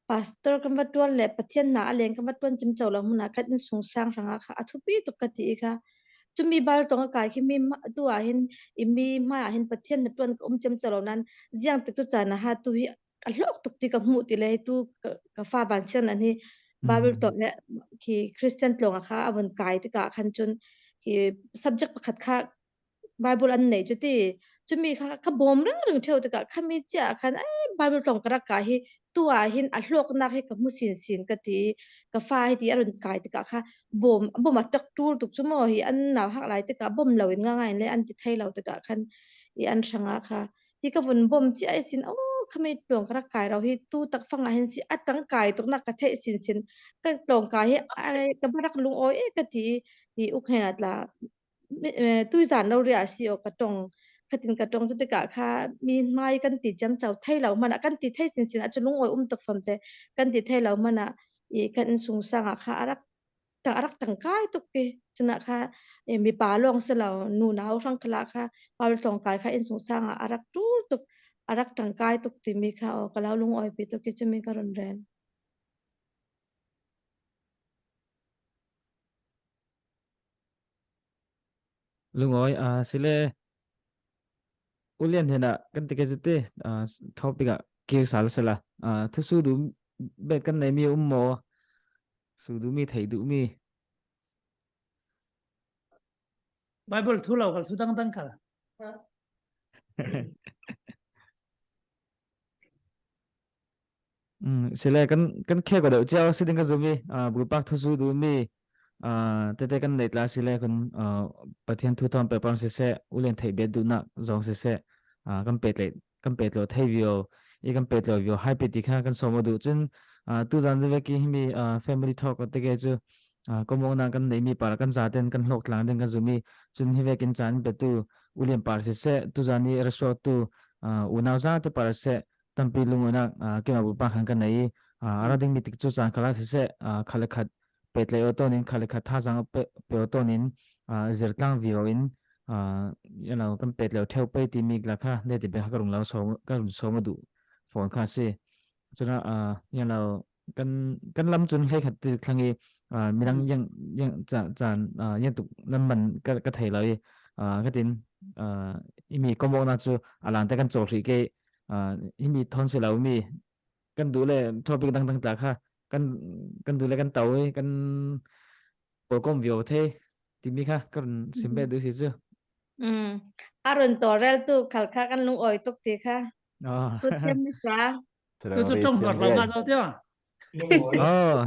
pastor kan va ṭuan le Pathian hna a leng kan va ṭuan cimco lo hmun ah kan innsungsang hrangah kha a thupi tuk ka ti i kha. Cumi bal tong a kai khi mi hma-, tu ah hin, i mi hmai ah hin Pathian hna ṭuan ka um cemco lo nan ziang tik cu caan a ha tu hi a hlawk tuk ti ka hmuh ti le tu ka, ka fa van siang nan hi Bible tong le khi Christian tlawng a kha a vun kai tikah khan cun khi subject pakhat kha Bible an nei cu ti. Cumi kha ka bawm ringring ṭheu tikah khami cia khan, ai, Bible tlawng ka rak kai hi, tu ah hin a hlawknak hi ka hmu sinsin ka ti. Ka fa hi ti a run kai tikah kha bawm, bawm a ṭak ṭul tuk cu maw hi, an nauhak lai tikah bawm lo in ngaingai in le an ti thei lo tikah khan i an hrangah kha hi ka vun bawm cia ihsin, aw, khami tlawng ka rak kai ro hi, tu tak fang ah hin si a ṭangkai tuknak ka theih sinsin. Ka tlawngkai hi, ai, ka va rak lungawi e ka ti i, i uk hnenah tla mi, eh, tuizan lo riah a si aw ka ṭong, khatin ka ṭong cu tikah kha mi hmai kan ti ciamco thei lo hmanah kan ti thei sinsin ah cu lungawi um tuk famte kan ti thei lo hmanah i kan innsungsang ah kha a rak ṭang, a rak ṭangkai tuk i cunah kha, eh, mipa lawng si lo nunau hrang khalah kha Bible tlawngkai kha innsungsang ah a rak ṭul tuk, a rak ṭangkai tuk timi kha aw ka lo lungawipi tuk i cumi ka run rel. Lungawi, aa, si le, U Lian hnenah kan ti kei ziti, aa, topic ah kir sal sala, aa, thusu duh bet kan neimi a um maw? Su duhmi, theih duhmi. Bible thu lo khal, thu dangdang khal. Um, si le kan, kan khek aw deuh cio si ding ka zummi, aa, bulpak thusu duhmi, aa, tete kan neih tla si le kan, aa, Pathian thu thawn pehpar siseh, U Lian theih bet duhnak zong siseh, aa, kan pehtlai, kan pehtlawh thei vivo, i kan pehtlawh vivo hai pe ti kha kan sawm aw duh. Cun, aa, tuzan vek i himi, aa, family talk te ke cu, aa, komawknak kan neihmi par kan zaten kan hlawk tlang ding kan zummi. Cun hi vekin caan in petu U Lian par siseh, tuzan i rasuaktu, aa, unau zate par siseh, tampi lungawinak, aa, keimah bulpak khan ka nei i, aa, a ra dingmi tikcu caan khalah siseh, aa, khat le khat pehtlai aw tawnin, khat le khat thazaang pe, pe aw tawnin, aa, zirtlang vivo in, aa, you know, kan pehtlai aw ṭheu pei timi kla kha neti bek kha ka rung lo sawm, ka run sawm aw duh fawn kha a si. Cunah, aa, you know, kan, kan lam cun hleikhat ti thlang i, aa, midang yang, yang ca, caan, aa, yang tuk nan man ka, ka thei lo i, aa, ka tin, ah, himi komawkna chu a langte kan chawl hrih kei, ah, himi thawn si lo mi kan duh le topic dang dang tla kha kan, kan duh le kan tau i kan pawlkawm viau thei timi kha kan sim bet duh si chu. Mm. A run tawrel tu khal kha kan lungawi tuk ti kha. Ah. Thu thiam ni sa. Tu chu ṭawng hlawt lo ma zo tia. Oh.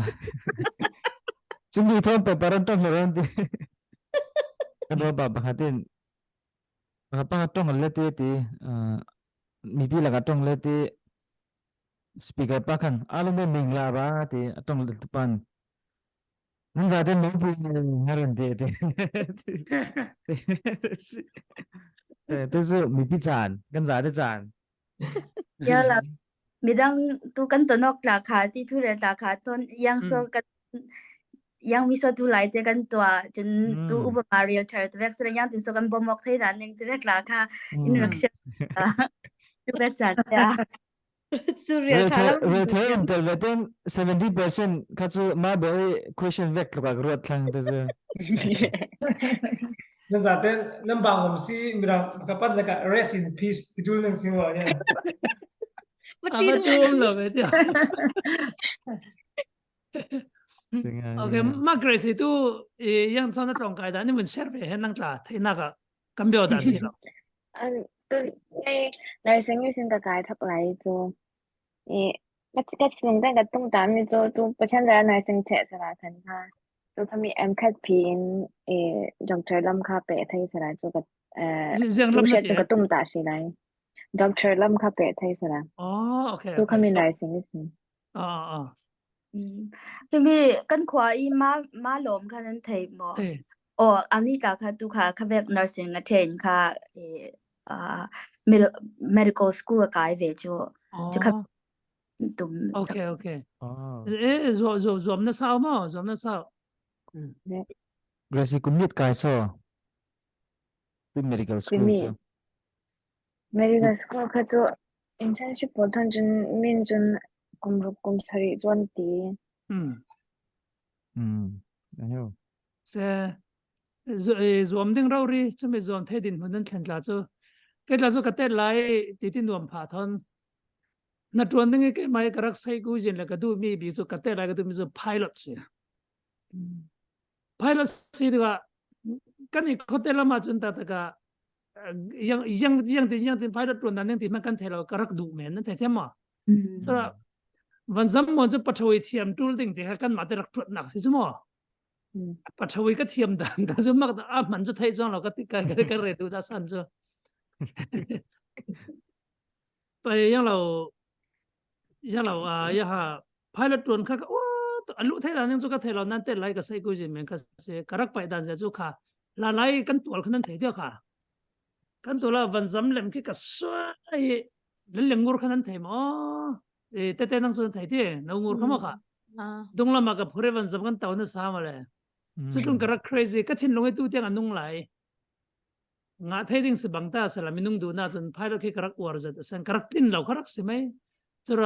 Chumi thawn paper an ṭawng hlawt an ti. Kan rual pa pakhat in, pakhat pakhat ṭawng le ti ti, ah, mipi laka ṭawng le ti, speaker pa khan a lung ning la ba ti a ṭawng le tu pan. Nan zate mawpui ngaran te te. Te chu mipi chan, kan zate chan. Ya la, midang tu kan tonawk tla kha, ti thu le tla kha, ton yang so kan, yang mi so tu lai te kan tua, chun tu upa ma real thar tu vek sila yang tu so kan bomok thei dan ning tu vek tla kha, in rak share. Tu vek chan ya. Chu real tha lam. Real tha in tel ve ten seventy percent kha chu ma bo question vek tluk a ruat thlang te chu. Nan zate nan bang om si, mirang ka pan ka rest in peace ti dul nang si wa ya. Pati Aba tu om lo ve tia. Okay, ma Grace tu yang chon na tong kai da ni mun share ve hen nang tla thei na ka kan bia da si lo. An tu nei nursing ni sin ka kai thak lai tu. I ka ka chung ka ka tung ta mi tu tu pa chan da nursing che sa la kan ha. Tu kami M kat pi in i doctor lam kha pe thei sa la tu ka eh Ziang tu lam she na tu ti. Ka tung ta si lai. Doctor lam kha pe thei sa la. Oh, okay. Tu kami nursing ni sin. Ah, ah. Himi kan khua i ma, ma lawm kha nan thei maw? Eh. Aw, ani tla kha tu kha kha vek nursing a train kha, eh, ah, mil- medical school a kai ve chu. Chu kha Oh, tum sak. Okay, okay. Oh. Eh, zuam, zuam, zuam na sau maw, zuam na sau. Gracie, kum mit kai so? Tu medical school Kumi. Chu. Medical school kha chu internship pawl thawn chun min chun kum ruk kum sarih chuan ti. Hmm. Hmm. Ayo. Se zu- eh, zuam ding rori, chumi zuam thei din hun nan thlen tla chu. Kei tla chu ka tet lai titi nuam pha thawn. Na tuan ding i kei mai ka rak sei ku zin le ka duh mi bi chu ka tet lai ka duh mi chu pilot si. Pilot si tu ka kan i khote lama chun ta ta ka, eh, yang, yang, yang tin, yang tin pilot tuan dan ding ti man kan thei lo ka rak duh men nan thei thiam maw. Tura van zam mon chu pathawih thiam tul ding ti kha kan mah te rak tuat nak si chu maw. Pathawih ka thiam dan ta chu mak ta a man chu thei chuang lo ka ti ka, ka, ka re tu ta san chu. Pai yang lo, yang lo, ah, ya ha, pilot tuan kha ka, oh, a lu thei dan ding chu ka thei lo nan tet lai ka sei ku zin men ka se, ka rak pai dan zia chu kha, la lai kan tual kha nan thei tia kha. Kan tual a van zam lem khi ka suai, lel leng ngur kha nan thei maw. Eh, tete nang chu nan thei ti, no ngur kha maw kha. Dung lama ka phure van zam kan tau na sa ma le. Chu tun ka rak crazy, ka thinlung i tu tiang a nung lai. Ngah thei ding si bang ta sela minung duhna chun pilot khi ka rak uar zet a sen, ka rak tlin lo, ka rak si mai.